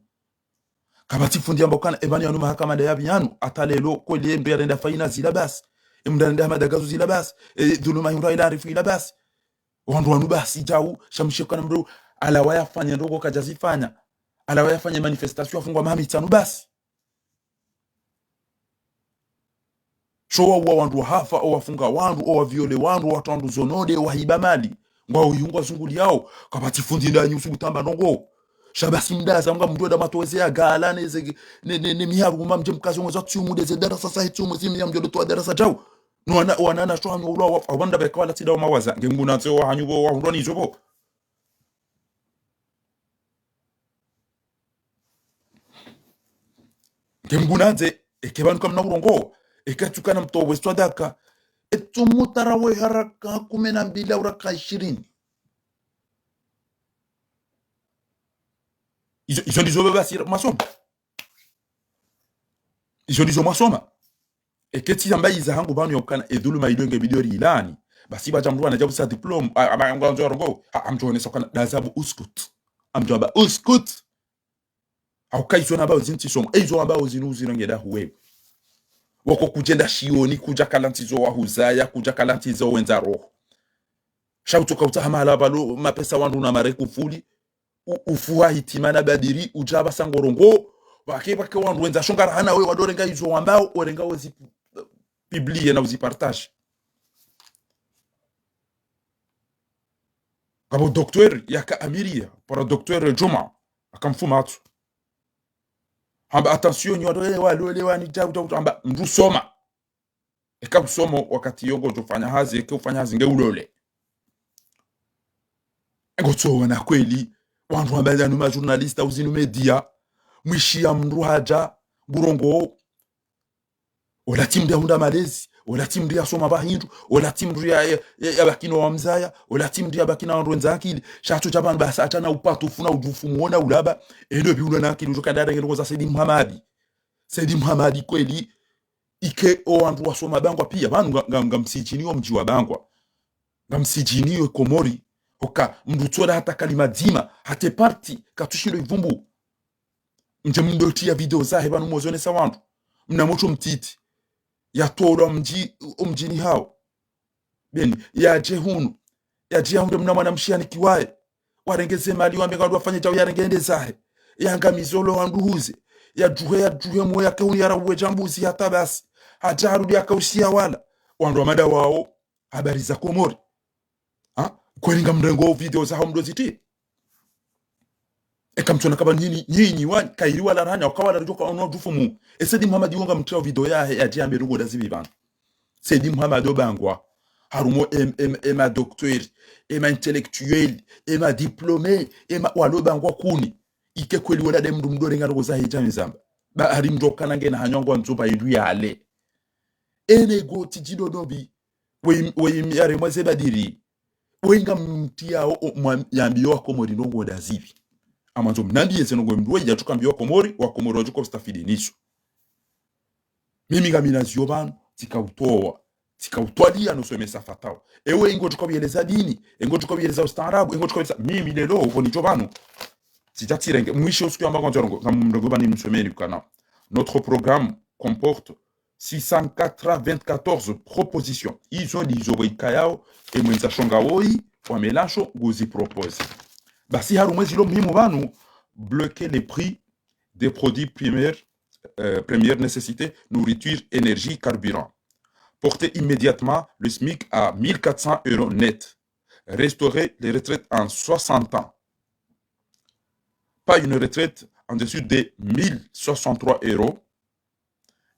Kapvatsi fundi yamba ukana, e pvanu yanu mahakama nda yapvi yanu, hata lelo, kweli e mndru yarenda faina zila basi. E mndru yarenda hamadagazo zila basi. E dhuluma hindru ila arifu ila basi. Wandru wanu basi djau, sha mshe kana mndru, ala wayafanya ndrongoo kadjazifanya. Ala wayafanya manifestation afungwa maha mitsanu basi. Sho wauwa wandru wahafa, o wafunga wandru, o waviole wandru, o watwandru zonode, o wahiba mali. Ngwao ihungwa zunguliyao, kapvatsi fundi nda nyi usubuti hamba ndrongoo. Sha basi mdaza, mnga mndru eda matoweze ya gala, ne ze, ne, ne, ne miharu, mba mdje mkazo ngweza tsumu, de ze darasa sa hitsumu, zimi ya mdjo dotowa darasa djau. No wana, wana na sho hanyu ulwa wa, wanda beka wala tsi dao mawaza. Nge mngu na tse wa hanyu pvo, wahundrwa ni izo pvo. Nge mngu na tse, eke pvanu kamna urongowa, eka tsukana mtowe swadaka, etsumu tarawe haraka kume na mbili au raka ishirini. Izo, izo ndizo basi masoma. Izo ndizo mwasoma. Eke tsi yamba iza hangu pvanu ya ukana edhuluma ilo nge bidi rilani. Basi pvadja mndru wana djabu sa diplôme, a, amba yangu andzo yarongowe. Ha, amdjo onesa ukana dazabu uskut. Amdjo amba uskut. Hauka izo nambao zinu tsi somo. E izo wambao zinu uzirenge dahu wewe. Wako kudjenda shioni, kudja kala ntsi zo wahuzaya, kudja kala ntsi zo wendza roho. Sha utsoka utsaha mahala pvalo mapesa wandru na mare kufuli, u-, ufuha hitima na badiri, udja pvasa ngorongo, pvake, pvake wandru wendza shongara hana we wadorenga izo wambao, orenga wezi publier na uzi partager. Ngapvo docteur yaka amiria, para docteur Djuma, akamfuma atsu. Hamba attention, nyi wandru, eh, walole, wani, djau, djau, hamba mndru soma. Eka usoma wakati yo ngodjo fanya hazi, eka ufanya hazi nge ulole. Ngotsoona kweli, wandru wamba zanu ma journaliste au zinu média, mwishiya mndru hadja, ngurongo, ola tsi mndru yahundra malezi, ola tsi mndru yasoma pvahindru, ola tsi mndru ya, ya, ya, yabaki no wamzaya, ola tsi mndru yabaki na wandru wendza akili, sha tso dja pvanu basi atsana upatufu na udjufu muona ulaba, endo pvi ulona akili udjo kanda renge ndrongo za Saidi Mhamadi. Saidi Mhamadi kweli, ike o wandru wasoma Bangwa pia, pvanu nga, nga, ngamsidjini o mdji wa Bangwa. Ngamsidjini yo Komori, oka mndru tsola hata kalima dzima, hata parti, katsushindo ivumbu. Mdje mdotriya video zahe pvanu mozonesa wandru. Mna motro mtiti. Yatolwa mdji, o mdjini hawo. Beni, yadje hunu. Yadje yahundre mna mwana mshe yanikiwaye. Warenge ze mali wambe ngandru wafanye djau yarenge yende zahe. Yangamize olo wandru huze. Yadjuhe, yadjuhe mwe yake hunu yara uwe dja mbuzi hata basi. Hadja harudi yaka usiya wala. Wandru wa mada wawo, habari za Komori. Ha? Kweli ngamrengo video zaho mdo ziti. Eka mtsona kaba nyinyi, nyinyi wani, kairi wala ranya, waka wala ridjoka ono djufumu. E Saidi Mhamadi wo ngamtriya video yahe, yadje yambe ndrongo ndazipvi pvanu. Saidi Mhamadi o Bangwa. Harumwa em, em, ema docteur, ema intellectuel, ema diplômé, ema walo Bangwa kuni. Ike kweli wala nde mndru mdo renga ndrongo zahe djami zamba. Ba hari mndru kana ngena hanyongwa ndzumba ilu yale. Ene goti djido dobi. Weyi, weyi miyare mwaze badiri. Weyi ngamtriyao, o, mwa, yambiyo wa Komori ndrongo ndazipvi. Amandzo mnambiye ze ndrongo mndru weyi yatsuka mbiyo wa Komori, wa Komori wadjuka ustafidi nizo. Mimi ngamina ziyo pvanu, tsika utowa. Tsika utwaliya no somesa fatawa. Ewe ingo tsuka biyeleza dini, ingo tsuka biyeleza ustaarabu, ingo tsuka biyeleza, mimi lelo, uko nidjo pvanu. Tsija tsirenge, mwishe usiku yamba kwandzo ndrongo, ngam ndrongo pvani msomeni ukana. Notre programme comporte six cent quatre-vingt-quatorze propositions. Izo ndizo bwe ikayao, e mwendza shonga woyi, wa Mélenchon, nguzi propose. Basi harumwa ezilo muhimu pvanu, bloquer les prix des produits primaires, euh, première nécessité, nourriture, énergie, carburant. Porter immédiatement le SMIC à mille quatre cents euros net. Restaurer les retraites en soixante ans. Pas une retraite en dessous de mille soixante-trois euros.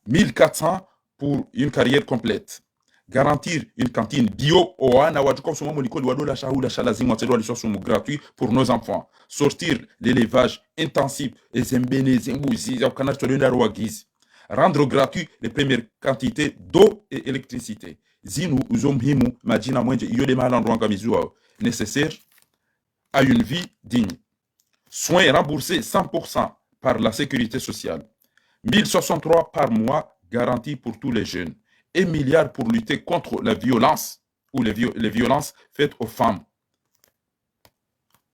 Mille quatre cents pour une carrière complète. Garantir une cantine bio, owana wadjuka usoma mo likoli wadola shahula sha lazimu watselwa liswa sumu gratuit pour nos enfants. Sortir l'élevage intensif, ezembene, ezembuzi, za ukana ritolenda rowagizi. Rendre gratuit les premières quantités d'eau et électricité. Zinu uzo muhimu, madjina mwendje, iyo nde mahala ndru wangamiziwao. Nécessaire à une vie digne. Soins remboursés cent pour cent par la sécurité sociale. Mille soixante-trois par mois garantis pour tous les jeunes. Un milliard pour lutter contre la violence ou les vio-, les violences faites aux femmes.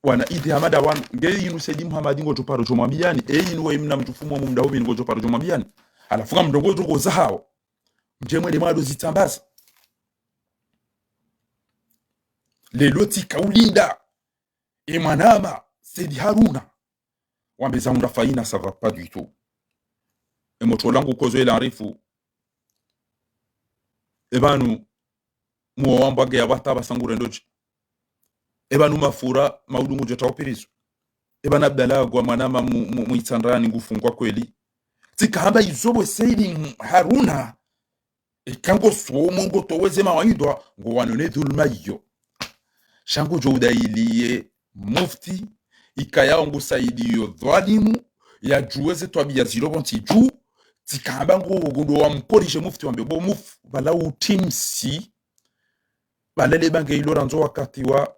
Wana idi hamada wan, nge inu Saidi Mhamadi ngodjo paro djo mwambiyani, e inu weyi mna mtufumu wa mumda humi ngodjo paro djo mwambiyani. Halafu ngamdrongo djo zahao. Mdje mwende mwado zitsambaza. Lelo tsika ulinda. E mwanama, Saidi Haruna. Wambe za unda faina, ça va pas du tout. E motro langu kozo ela arifu. E pvanu, muwa wambwa nge ya wata pvasa ngurendo dje. E pvanu mafura, maudu ngudjo tsaupirizo. E pvanu Abdallah gwa mwanama mu, mu, mu Itsandrani ngufungwa kweli. Tsika hamba izo bwe Saidi Haruna. Eka ngo somo ngo toweze mawaidha, ngo wanone dhuluma iyo. Sha ngodjo udayiliye mufti, ikayao ngu saidiyo dhwalimu, yadjuwe ze twabiya zilo pvontsi dju, tsika hamba ngo, ngo ndo wamkorije mufti wambe bo muf, pvala utimsi, pvala le bange ilo randzo wakati wa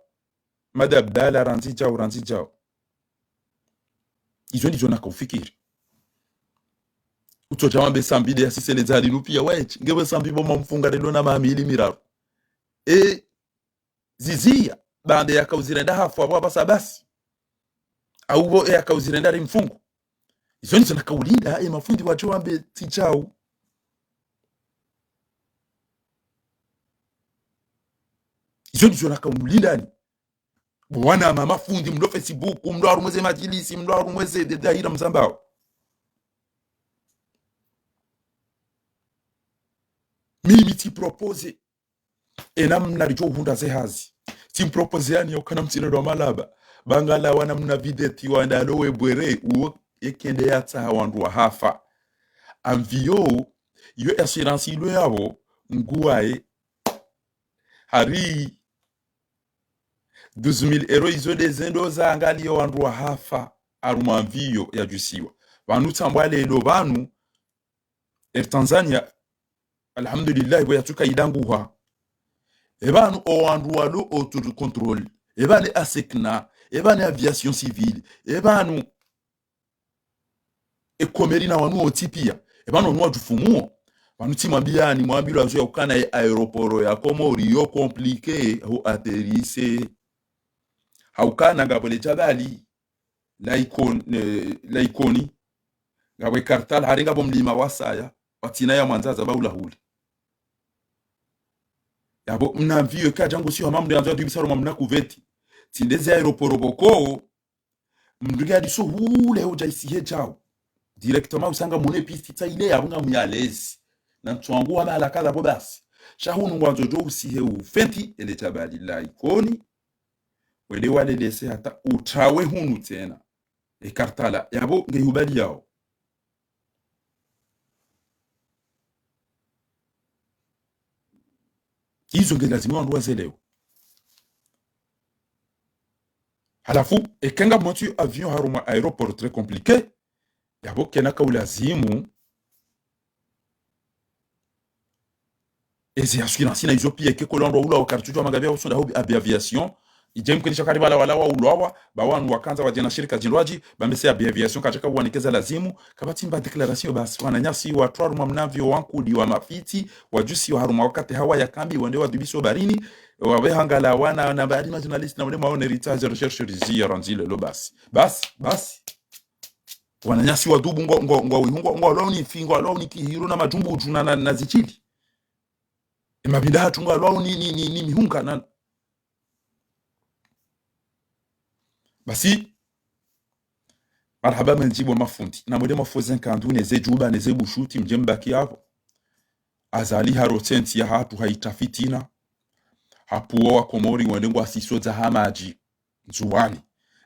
Mada Abdallah randzi djau, randzi djau. Izo ndizo naka ufikiri. Utsodja wambe Sambi nde yasisele dzali nu piya waetsi. Nge we Sambi bo mwamfunga lelo na maha mili miraru. E, ziziya, baanda yaka uzirenda hafu apvo apvasa basi. Au bo e yaka uzirenda rimfungu. Izo ndizo naka ulinda, e mafundi watso wambe tsi djau. Izo Ndizo naka mlindani. Bo wanama mafundi, mlo Facebook, mlo harumwa ze madjilisi, mlo harumwa ze de-, daira mzambao. Mimi tsi propose. Ena mna ridjo uhundra ze hazi. Tsi mpropose yani ya ukana mtsina ndo malaba. Bangala wana mna videti wanda alo we bwere uwo ekende yatsaha wandru wahafa. Amviyo, iyo assurance ilo yapvo, nguwaye. Hari douze mille euros izo ndeze ndo za angalia wandru wahafa, harumwa amviyo yadjusiwa. Pvanu tsambwa lelo pvanu, Air Tanzania, alhamdulillah, pvo yatsuka idanguha. Epvanu o wandru walo autour du contrôle. Epvanu ASECNA, epvanu aviation civile, epvanu e Comores na wanu wontsi pia. Epvanu wanu wadjufumuo. Pvanu tsi mwambiani, mwambilwa zo ya ukana ye aéroport ya Comores yo compliqué ho atterrisse. Ha ukana ngapvo le jabali la Icône, eh, la Icône. Ngapvo e Karthala, hari ngapvo mlima wasaya, watsina ya Mwandzaza ba ula hule. Yapvo mna amviyo kadjangu siyo hama mndru yandzo yadubisa harumwa mna kuveti. Tsi ndeze aéroport pvoko, mndru nge hadiso hule udja isihe djao. Directement usanga mone piste tsa ile yapvo nga muyalezi. Na ntsu wangu wa mahala kadha pvo basi. Sha hunu ngwandzo djo usihe ufenti ele jabali la Icône. Wende walelese hata utrawe hunu tsena. E Karthala, yapvo nge hubali yao. Izo nge lazimu wandru wazelewe. Halafu, eka ngamwatsu avion harumwa aéroport très compliqué, yapvo kena ka ulazimu ezi assurance na izo pia, eka ko landro ula wakati tujua magavia usonda ho Abi Aviation, idje mkwenisha kari pvala wala wa ulwawa, ba wanu wakandza wadje na shirika zindrwadji, ba mese Abi Aviation kadjaka uwanike za lazimu, kapvatsi mba déclaration basi, wananyasi watru harumwa mna avion wa nkudi wa mafiti, wadjusiwa harumwa wakati hawa ya kambi, wende wadubiswa baharini, wapve hangala wana, na bahari ma journaliste na wende maone rita ze recherche riziya randzile lo basi. Basi, basi. Wananyasi wadubu ngwa, ngwa, ngwa wihu, ngwa, ngwalwao ni fi, ngwalwao ni kihiro na madjumbu udju na, na, na zitshili. E mapvinda hatru ngwalwao ni, ni, ni, ni mihunga na. Basi, marahaba mendji bo mafundi. Na mwende mwafuze nkandu, neze djuba, neze bushuti, mdje mbaki yapvo. Azali haro tsentsi ya hatru haitra fitina. Hapvuwa wa Komori wende ngwasiso za hamadji. Ndzuwani.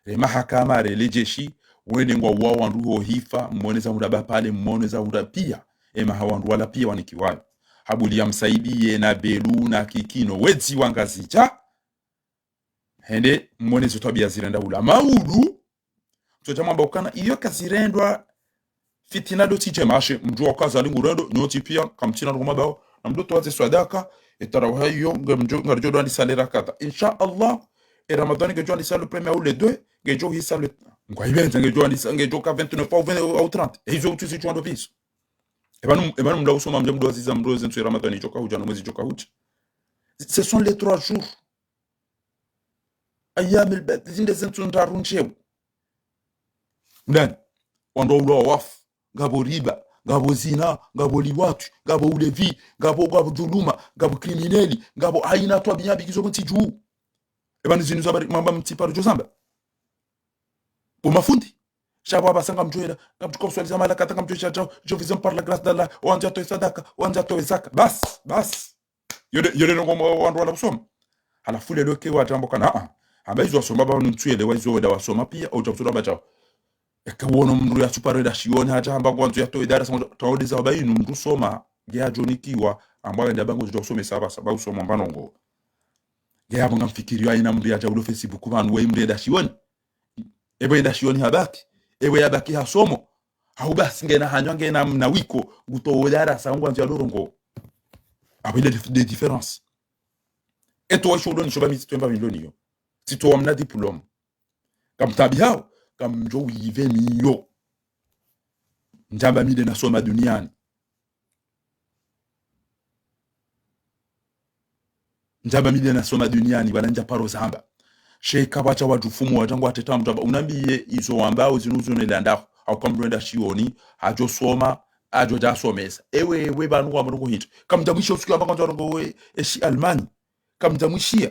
Re mahakama, re le jeshi, wende ngwauwa wandru ho hifa, mmone za hundra bapale, mmone za hundra pia. Ema ha wandru wala pia wanikiwayo. Habuli ya Msaidiye, na Belu, na Kiki, no wedzi wa Ngazidja. Hende, mmone zo twabia zirenda ula. Maulu, mtsodja mwamba ukana, iyo kazirendwa fitina ndo tsi dje mashe, mdru wa uka Azali ngurendo, nyontsi pia, kamtsina ndrongo mabao, na mdru towa ze swadaka, e tarawihi iyo, nge mdjo, ngaridjo dwandisa le rakata. Insha Allah, e Ramadhani ngedjo andisa le premier ou le deux, ngedjo hisa le, ngwaipvendze ngedjo andisa, ngedjo ka vingt-neuf au vingt au trente. E izo utsi zidjo ando piso. Epvanu, epvanu mdru usoma mdje mdru aziza mdru ze ntsu e Ramadhani idjoka hudja no mwezi idjoka hudja. Ce sont les trois jours. Ayyam al-bid, zinde ze ntsu ndraru ndjeu. Mdani, wandru waulwa wafu, ngapvo riba, ngapvo zina, ngapvo liwatwi, ngapvo ulevi, ngapvo, ngapvo dhuluma, ngapvo krimineli, ngapvo haina twabia mbi ngizo pvo ntsi dju. Epvanu zinu za bari, mamba mtsi paro djo zamba. Bo mafundi. Sha pvo apvasa ngamdjo hela, ngamdjo ka uswaliza mahala kadha, ngamdjo hela djao, je vous en par la grâce d'Allah, wandza towe sadaka, wandza towe zaka. Basi, basi. Yo nde, yo nde ndrongo mwa wandru wala usoma. Halafu lelo ke wadja amba ukana, a, a. Amba izo wasoma ba wanu ntsu yelewa izo wenda wasoma pia, udja usoma amba djao. Eka wono mndru ya tsuparo enda shioni, hadja amba ngwandzo yatowe darasa, ngwandzo, taode za amba inu mndru usoma, nge hadjo nikiwa, amba wende amba ngwandzo usomesa apvasa, ba usoma mba ndrongo. Nge amba ngamfikiri yo haina mndru yadja ulo Facebook pvanu we mndru enda shioni. Epvo enda shioni habaki, epvo yabaki hasomo. Hau basi ngena hanywa ngena mna wiko, ngutowe darasa, ngwandzo yalo ndrongo. Apvo ile dif-, de différence. Eto wa sho ulo nisho ba mi tsitwemba mi lo niyo. Tsitowa mna diplôme. Kamtabihao, kamdjo uyive miyo. Ndjamba mi nde nasoma duniani. Ndjamba mi nde nasoma duniani, wala ndja paro zamba. Sha eka pvwatsha wadjufumu wadja ngwatreta mndru amba, unambiye izo wambao zinu zo nela ndaho. Hauka mndru enda shioni, hadjo soma, hadjo dja somesa. Ewe, ewe, pvanu wa mndru kuhindri. Kamdja mwishiya usiku amba kwanza ndrongo we, eshi Allemagne. Kamdja mwishiya.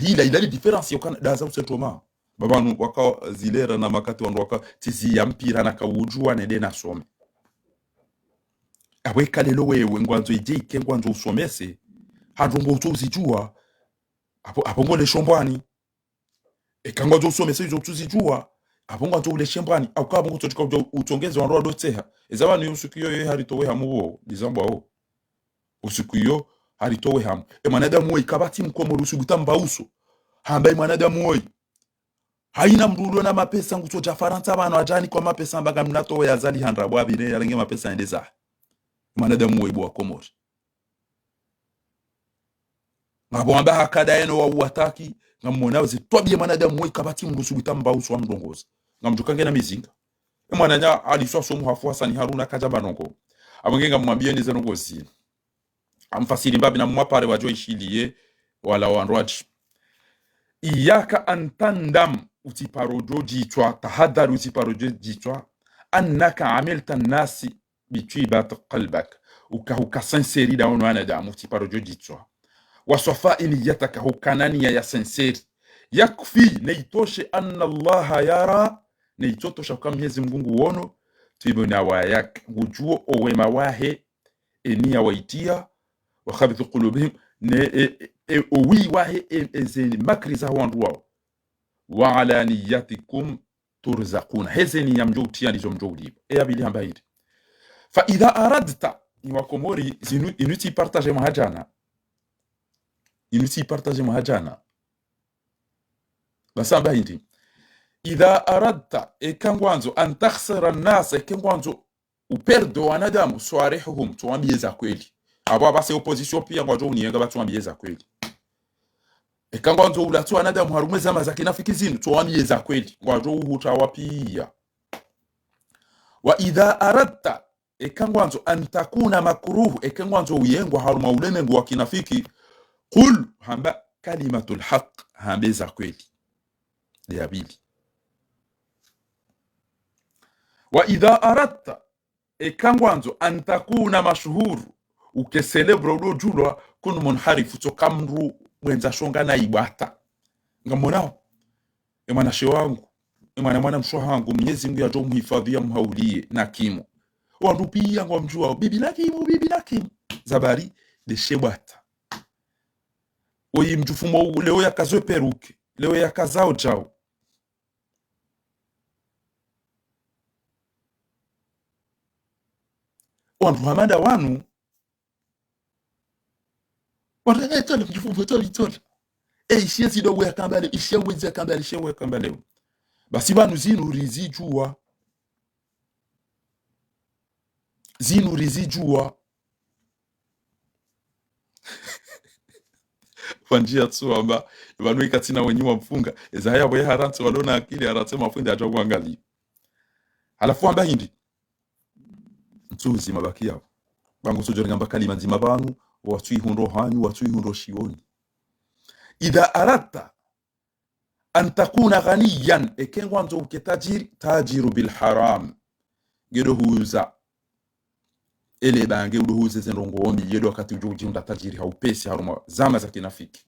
Hila, ila ni différence yokana daza usetoma. Ba pvanu waka zilera na makati wandru waka tizi ya mpira na kaudjuwa nende nasome. Apvo eka leo wewe ngwandzo idje ike ngwandzo usomese, ha ndrongoo utso uzidjuwa, apvo, apvo ngole shombwani. Eka ngwandzo usomese izo utso uzidjuwa, apvo ngwandzo ule shembwani, au ka apvo ngutso tshika udjo utsongeze wandru wadotseha. Eza pvanu yo usiku iyo ye haritowe hamu wo, dizambwa wo. Usiku iyo haritowe hamu. E mwanadamu we ikapvatsi mkomori usubuta mba uso. Hamba e mwanadamu we. Haina mndru ulo na mapesa ngutso dja Farantsa pvanu adjani kwa mapesa mba ngamnatowe ya zali handra bwa pvire yarenge mapesa yende zahe. Mwanadamu we bo wa Komori. Ngapvo amba hakada yeno wa uwataki, ngamwona uze twabiya mwanadamu we ikapvatsi mndru usubuta mba uso wa mrongozi. Ngamdjuka ngena mizinga. E mwananya aliswa somu hafu Hasani Haruna kadja ba ndrongoo. Apvo nge ngamwambiye nize ndrongoo zinu. Amfasiri mbapvi na mwapare wadjo ishiliye wala wandru wadji. إياك أن تندم, utsiparo djo djitswa, tahadhari utsiparo djo djitswa, أنك عملت الناس بطيبة قلبك, uka huka sincère daho no wanadamu, utsiparo djo djitswa. وصفاء نيتك, hukana niya ya sincère. يكفي, ne itoshe, أن الله يرى, ne itsotosha uka Mnyezi Mngu nguwono, طيب نواياك, ngudjuwo owema wahe, e niya waitiya, وخبث قلوبهم, ne, e, e, e, owi wahe, e, e, ze makri za wandru wao. وعلى نيتكم ترزقون. Heze niya mdjo utiya ndizo mdjo ulipvwa. E ya pvili hamba hindri. فإذا أردت, ni wa Komori, zinu, inu tsi partage mwaha djana. Inu tsi partage mwaha djana. Basi hamba hindri. إذا أردت, eka ngwandzo, أن تخسر الناس, eka ngwandzo uperde wanadamu, صارحهم, tso wambiye za kweli. Apvo apvase opposition piya ngwadjo uniyenga ba tso wambiye za kweli. Eka ngwandzo ulatse wanadamu harumwa ze zama za kinafiki zinu, tso wambiye za kweli. Ngwadjo uhutra wa piya. وإذا أردت, eka ngwandzo, أن تكون مكروه, eka ngwandzo uyengwa harumwa ulemengu wa kinafiki, قل, hamba كلمة الحق, hambe za kweli. Ya pvili. وإذا أردت, eka ngwandzo, أن تكون مشهور, uke célèbre udo djulwa, كن منحرف, tsoka mndru mwendza shonga na ibwata. Ngamwonao? E mwanashe wangu, e mwana mwana mshe hangu, Mnyezi Mngu yadjo muhifadhi ya muhauliye na Kimu. Wandru piya ngwamdjuwao, bibi na Kimu, bibi na Kimu. Zabari, deshe bwata. Oyi mdjufumo leo yakazwe peruke, leo yakazao djao. Wandru hama nda wanu, wandru na itole, mdjufumo itole, itole. E, ishiye zidogo yakamba leo, ishiye wezi yakamba leo, ishiye yakamba leo. Basi pvanu zinu rizidjuwa. Zinu rizidjuwa. Wandjiya tsu wamba, pvanu ika tsina wenyi wamfunga. Eza haya pvo ye harantsi walo na akili, harantsi mafundi adja kuangalia. Halafu wamba hindri. Ntsu ndzima baki yapvo. Ba ngutso djo ringamba kalima ndzima pvanu, watsu ihundro hanyu, watsu ihundro shioni. إذا أردت أن تكون غنيا, eka ngwandzo uke tajiri, تاجر بالحرام. Ngedo huza. Ele bange udo huze ze ndrongoo mbi, yedo wakati udjo udjihundra tajiri ha upesi harumwa zama za kinafiki.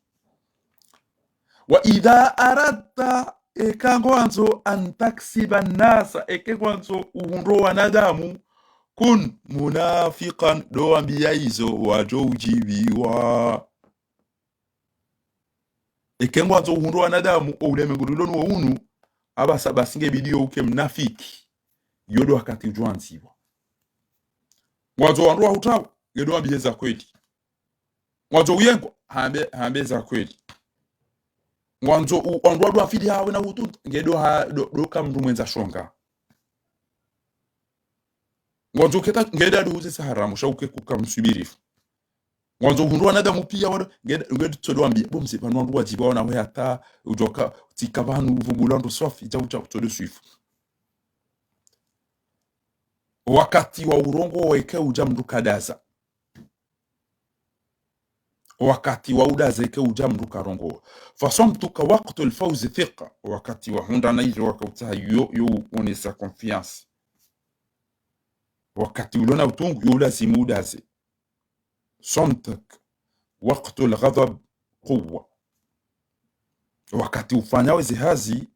وإذا أردت, eka ngwandzo, أن تكسب الناس, eka ngwandzo uhundro wanadamu, كن منافقا, do wambiya izo wadjo udjibiwa. Eka ngwandzo uhundro wanadamu, o ulemengu lilo nuwo unu, apvasa basi nge bidi yo uke mnafiki. Yodo wakati udjo andzipvwa. Ngwandzo wandru wahutrawo, ngedo wambiye za kweli. Ngwandzo uyengwa, hambe, hambe za kweli. Ngwandzo u-, wandru wado wafili hawe na hutunta, ngedo ha-, do, do ka mndru mwendza shonga. Ngwandzo uketa, ngeda do huze sa haramu, sha uke kuka msubirifu. Ngwandzo uhundro wanadamu piya wado, ngeda, ngeda tsodo wambiya, bo mze, pvanu wandru wadjibiwa wana we hata, udjoka, tsika pvanu uvumbula ndo swafi, djau djau, tsodo swifu. Wakati wa urongowa eka udja mndru kadaza. Wakati wa udaza eka udja mndru karongowa. فصمتك وقت الفوز ثقة. Wakati wa hundra na izo waka utsaha yo, yo uonesa confiance. Wakati ulo na utungu, yo ulazimu udaze. صمتك وقت الغضب قوة. Wakati ufanyao eze hazi,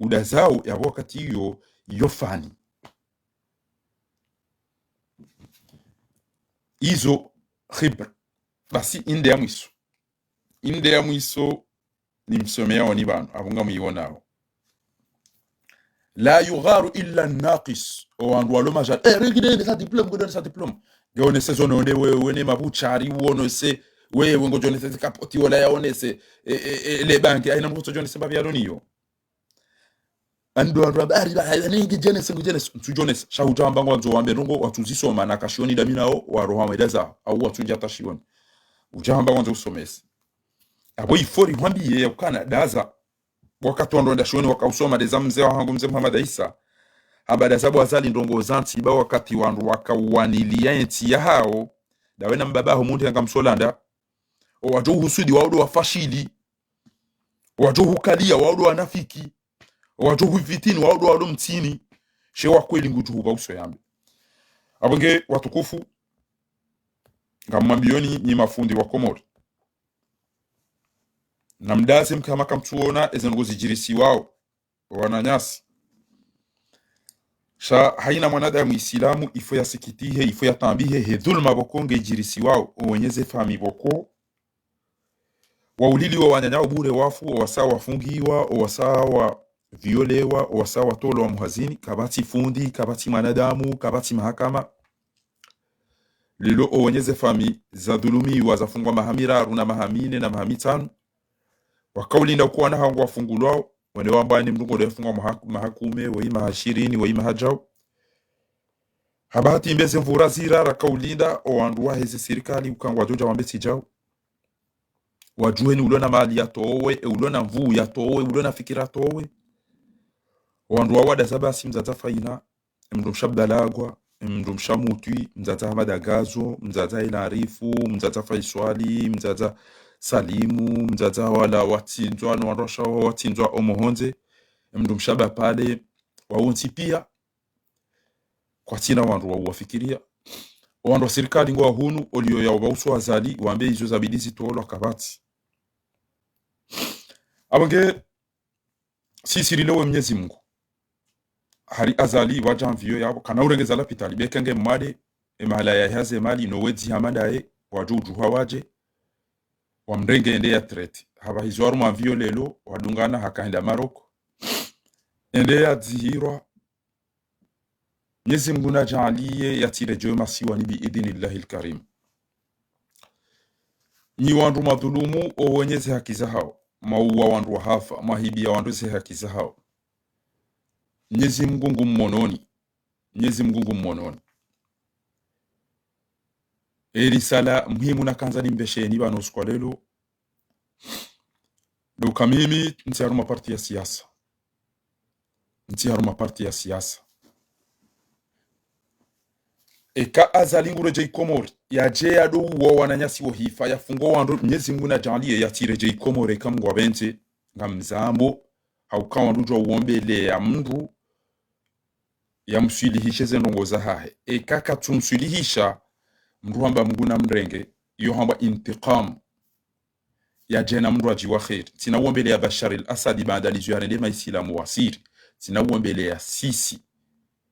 udazao yapvo wakati iyo, iyo fani. Izo khibra. Basi inde ya mwiso. Inde ya mwiso nimsomeyao ni pvanu, apvo ngamwionao. لا يغار إلا الناقص. O wandru walo majali. Eh, rengide ne sa diplôme, ngode ne sa diplôme. Ngeonese zo nonde we, wene mabuchari, uonese, we, we ngojonese ze kapoti, wola yaonese, eh, eh, eh, le banki, haina mndru ngudjoonese mbapvi yalo nayo. Ando wandru wamba, ari, ba, ari, ngijonese, ngijonese, ntsujonese. Sha udjamba ngwandzo wambe ndrongo, watsuzisoma na kashioni dami nao, waroha mweda zao, au watsudja hata shioni. Udjamba ngwandzo usomese. Apvo ifori hwambiye ya ukana daza. Wakati wandru wenda shioni wakausoma, ndeza mze wahangu mze Muhammad Isa. Hamba daza bo Azali ndrongo za ntsi ba wakati wandru wakauwanilia entsi yahao. Ndawe na mbaba ho mundru yanga msolanda. O wadjo uhusudi wao ndo wafashili. O wadjo uhukalia wao ndo wanafiki. O wadjo uhufitini wao ndo walo mtsini. She wa kweli ngudjo hupva uso yambe. Apvo nge watukufu, ngamwambioni nyi mafundi wa Komori. Namdaze mkama kamtsuona eze ndrongo zidjirisiwao wananyasi. Sha haina mwanadamu Isilamu, ifo yasikitihe, ifo yatambihe, he dhulma pvoko ngedjirisiwao, owenye ze fami pvoko. Wauliliwa wananyao bure wafu, owasa wafungiwa, owasa waviolewa, owasa watolwa muhazini, kapvatsi fundi, kapvatsi mwanadamu, kapvatsi mahakama. Lelo owenye ze fami zadhulumiwa, zafungwa maha miraru na maha mine na maha mitsanu. Wakaulinda uko wana hangu wafungulwao, wene wamba ni mndru ngode fungwa maha-, maha kume, woyi maha shirini, woyi maha djau. Habahati mbeze mvura zira, rakaulinda, o wandru waheze sirikali, uka ngwadjodja wambe tsi djau. Wadjuheni ulo na mali yatowe, e ulo na nvuu yatowe, ulo na fikira yatowe. O wandru wawadaza basi mdzadze Faina, mndru mshe Abdalagwa, mndru mshe Mutwi, mdzadze Hamada Gazo, mdzadze Ila Arifu, mdzadze Faiswali, mdzadze Salimu, mdzadze wala watsindzwa, no wandru washe watsindzwa omohondze, mndru mshe Bapale, wawontsi pia, kwatsina wandru wauwafikiria. O wandru wa sirikali ngo wahunu, olio yao pvauso Azali, wambe izo zabidi zitolwa kapvatsi. Apvo nge sisi rilewe Mnyezi Mungu. Hari Azali wadja mvio yapvo, kana urengeza lapitali, beke nge mwade, e mahala yahaze mali, no wedzi hamadaye, wadjo udjuha wadje, wamrenge ende ya traité. Hapvahizo harumwa mvio lelo, wadungana haka henda Maroko. Ende yadzihirwa, Mnyezi Mungu nadjaaliye yatsiredjewe masiwani bi idhinillahi lkarim. Nyi wandru madhulumu, owenye ze haki zahao, mwauwa wandru wahafa, mwahibia wandru ze haki zahao. Mnyezi Mungu ngummononi. Mnyezi Mungu ngummononi. E risala muhimu nakandza nimbesheni pvanu usiku wa lelo, ndo uka mimi ntsi harumwa parti ya siasa. Ntsi harumwa parti ya siasa. Eka Azali nguredjei Komori, yadje yadouwa wananyasi wohifa, yafungo wandru, Mnyezi Mungu nadjaaliye yatsiredjei Komori, eka Mungu apvendze, ngamzambo, hauka wandru djuwa uombeleya mndru yamswilihishe ze ndrongo zahahe. Eka katsumswilihisha, mndru hamba Mungu namrenge, iyo hambwa intiqam. Yadje na mndru adji wa kheri. Tsina uombeleya Bashar al-Assad baanda ndizo yarende maisilamu wasiri. Tsina uombeleya Sisi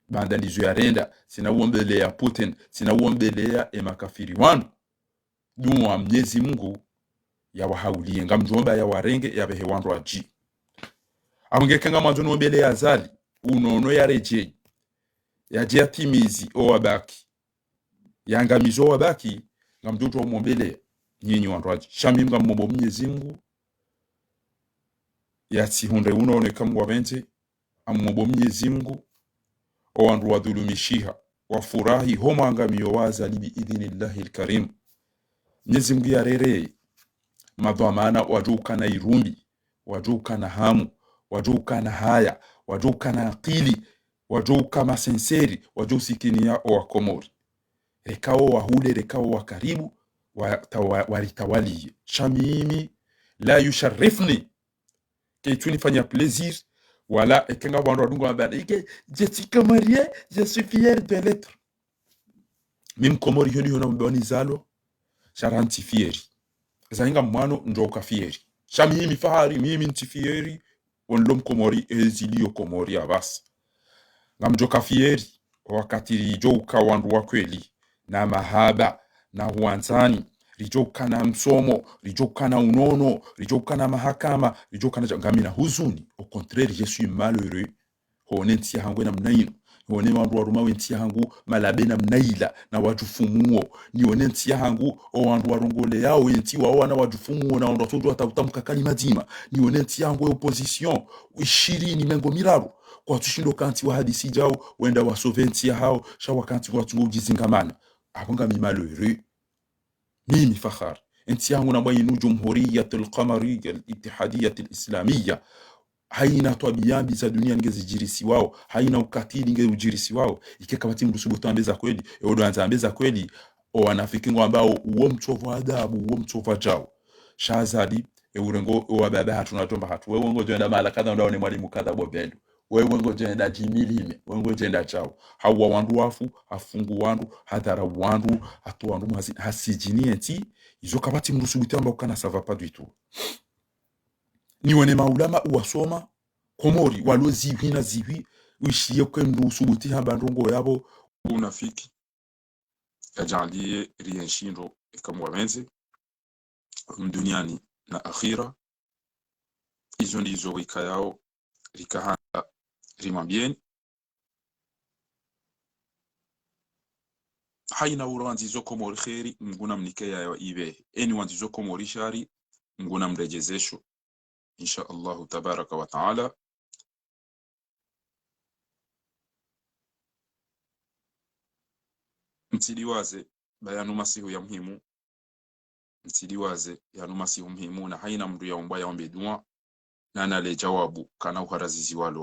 baanda ndizo yarenda. Tsina uombeleya Putin. Tsina uombeleya e makafiri wanu. Dua Mnyezi Mungu yawahauliye. Ngamdjomba yawarenge, yapvehe wandru adji. Apvo nge eka ngamwandzo nuombeleya Azali, unono yaredjeyi. Yadje yatimizi owabaki. Yangamizo owabaki, ngamdjodjuwa umombeleya, nyinyi wandru adji. Sha mimi ngamombo Mnyezi Mungu, yatsihundre unono eka Mungu apvendze, amombo Mnyezi Mungu, owandru wadhulumishiha, wafurahi ho mwangamiyo wa Azali bi idhinillahi lkarim. Mnyezi Mungu yarereye madhwamana wadjo ukana irumbi, wadjo ukana hamu, wadjo ukana haya, wadjo ukana akili, wadjo uka masenseri, wadjo usikiniya owakomori. Reka owahule, reka owakaribu, wata-, wa-, waritawaliye. Sha mimi, la yusharifni. Kaitsunifanya plaisir, wala eka nga wandru wadunga wamba, ike, je suis comorien, je suis fier de l'être. Mi mkomori, hiyo ndiyo nambiwa nizalwa, sha ra ntsi fier. Zainga mwano ndjo uka fier. Sha mimi fahari, mimi ntsi fieri, wo nilo Mkomori, ezilio Komori apvasa. Ngamdjoka fieri, wakati ridjouka wandru wa kweli, na mahaba, na huwandzani, ridjouka na msomo, ridjouka na unono, ridjouka na mahakama, ridjouka na dja-, ngamina huzuni. Au contraire, je suis malheureux. Hone ntsi yahangu ye namna inu. Hone wandru warumao ye ntsi yahangu malabe namna ila, na wadjufumuo. Nione ntsi yahangu, o wandru warongoleyao ye ntsi wao wana wadjufumuo, na wandru watsodjuwa hata utamka kalima dzima. Nione ntsi yahangu ye opposition, ishirini mengo miraru. Kwatsushindo kantsi wahadisi djao, wenda wasove ntsi yahao, sha wakantsi kwatsungo udjizingamana. Apvo ngami malheureux. Mimi fahari. Entsi yahangu nambwa inu Jumhuriyatul Qamariya al-Ittihadiyatil Islamiya. Haina twabiya mbi za dunia nge zidjirisiwao. Haina ukatili nge udjirisiwao. Ike kapvatsi mndru subutu ambe za kweli. Ewo ndo andza ambe za kweli. O wanafiki ngwambao uwo mtsovu adabu, uwo mtsovu djao. Sha Azali, e urengo, o wababa hatru na djomba hatru. Wewe ngodjoenda mahala kadha, ndaone mwalimu kadha bo belu. Wewe ngodjoenda djimilime, wewe ngodjoenda djao. Hauwa wandru wafu, hafungu wandru, hadharau wandru, hatowa wandru mwazi, hasidjini entsi, izo kapvatsi mndru subutu amba ukana ça va pas du tout. Niwone maulama uwasoma, Komori, walo zihwi na zihwi, wishiye kwe mndru subutu hamba ndrongo yapvo. Unafiki, yadjaaliye rienshi ndro eka Mungu yapvendze, duniani na akhira. Izo ndizo wikayao rikahanda rimwambieni. Haina urandzizo Komori kheri, Mungu namnike yayo ipvehe. Eni wandzizo Komori shari, Mungu namredjezesho. Insha Allahu tabaraka wa taala. Mtsidiwaze, ba yanu masihu ya muhimu. Mtsidiwaze, yanu masihu muhimu, na haina mndru yaumbwa yaombe dua, na nale djawabu, kana uharazizi walo.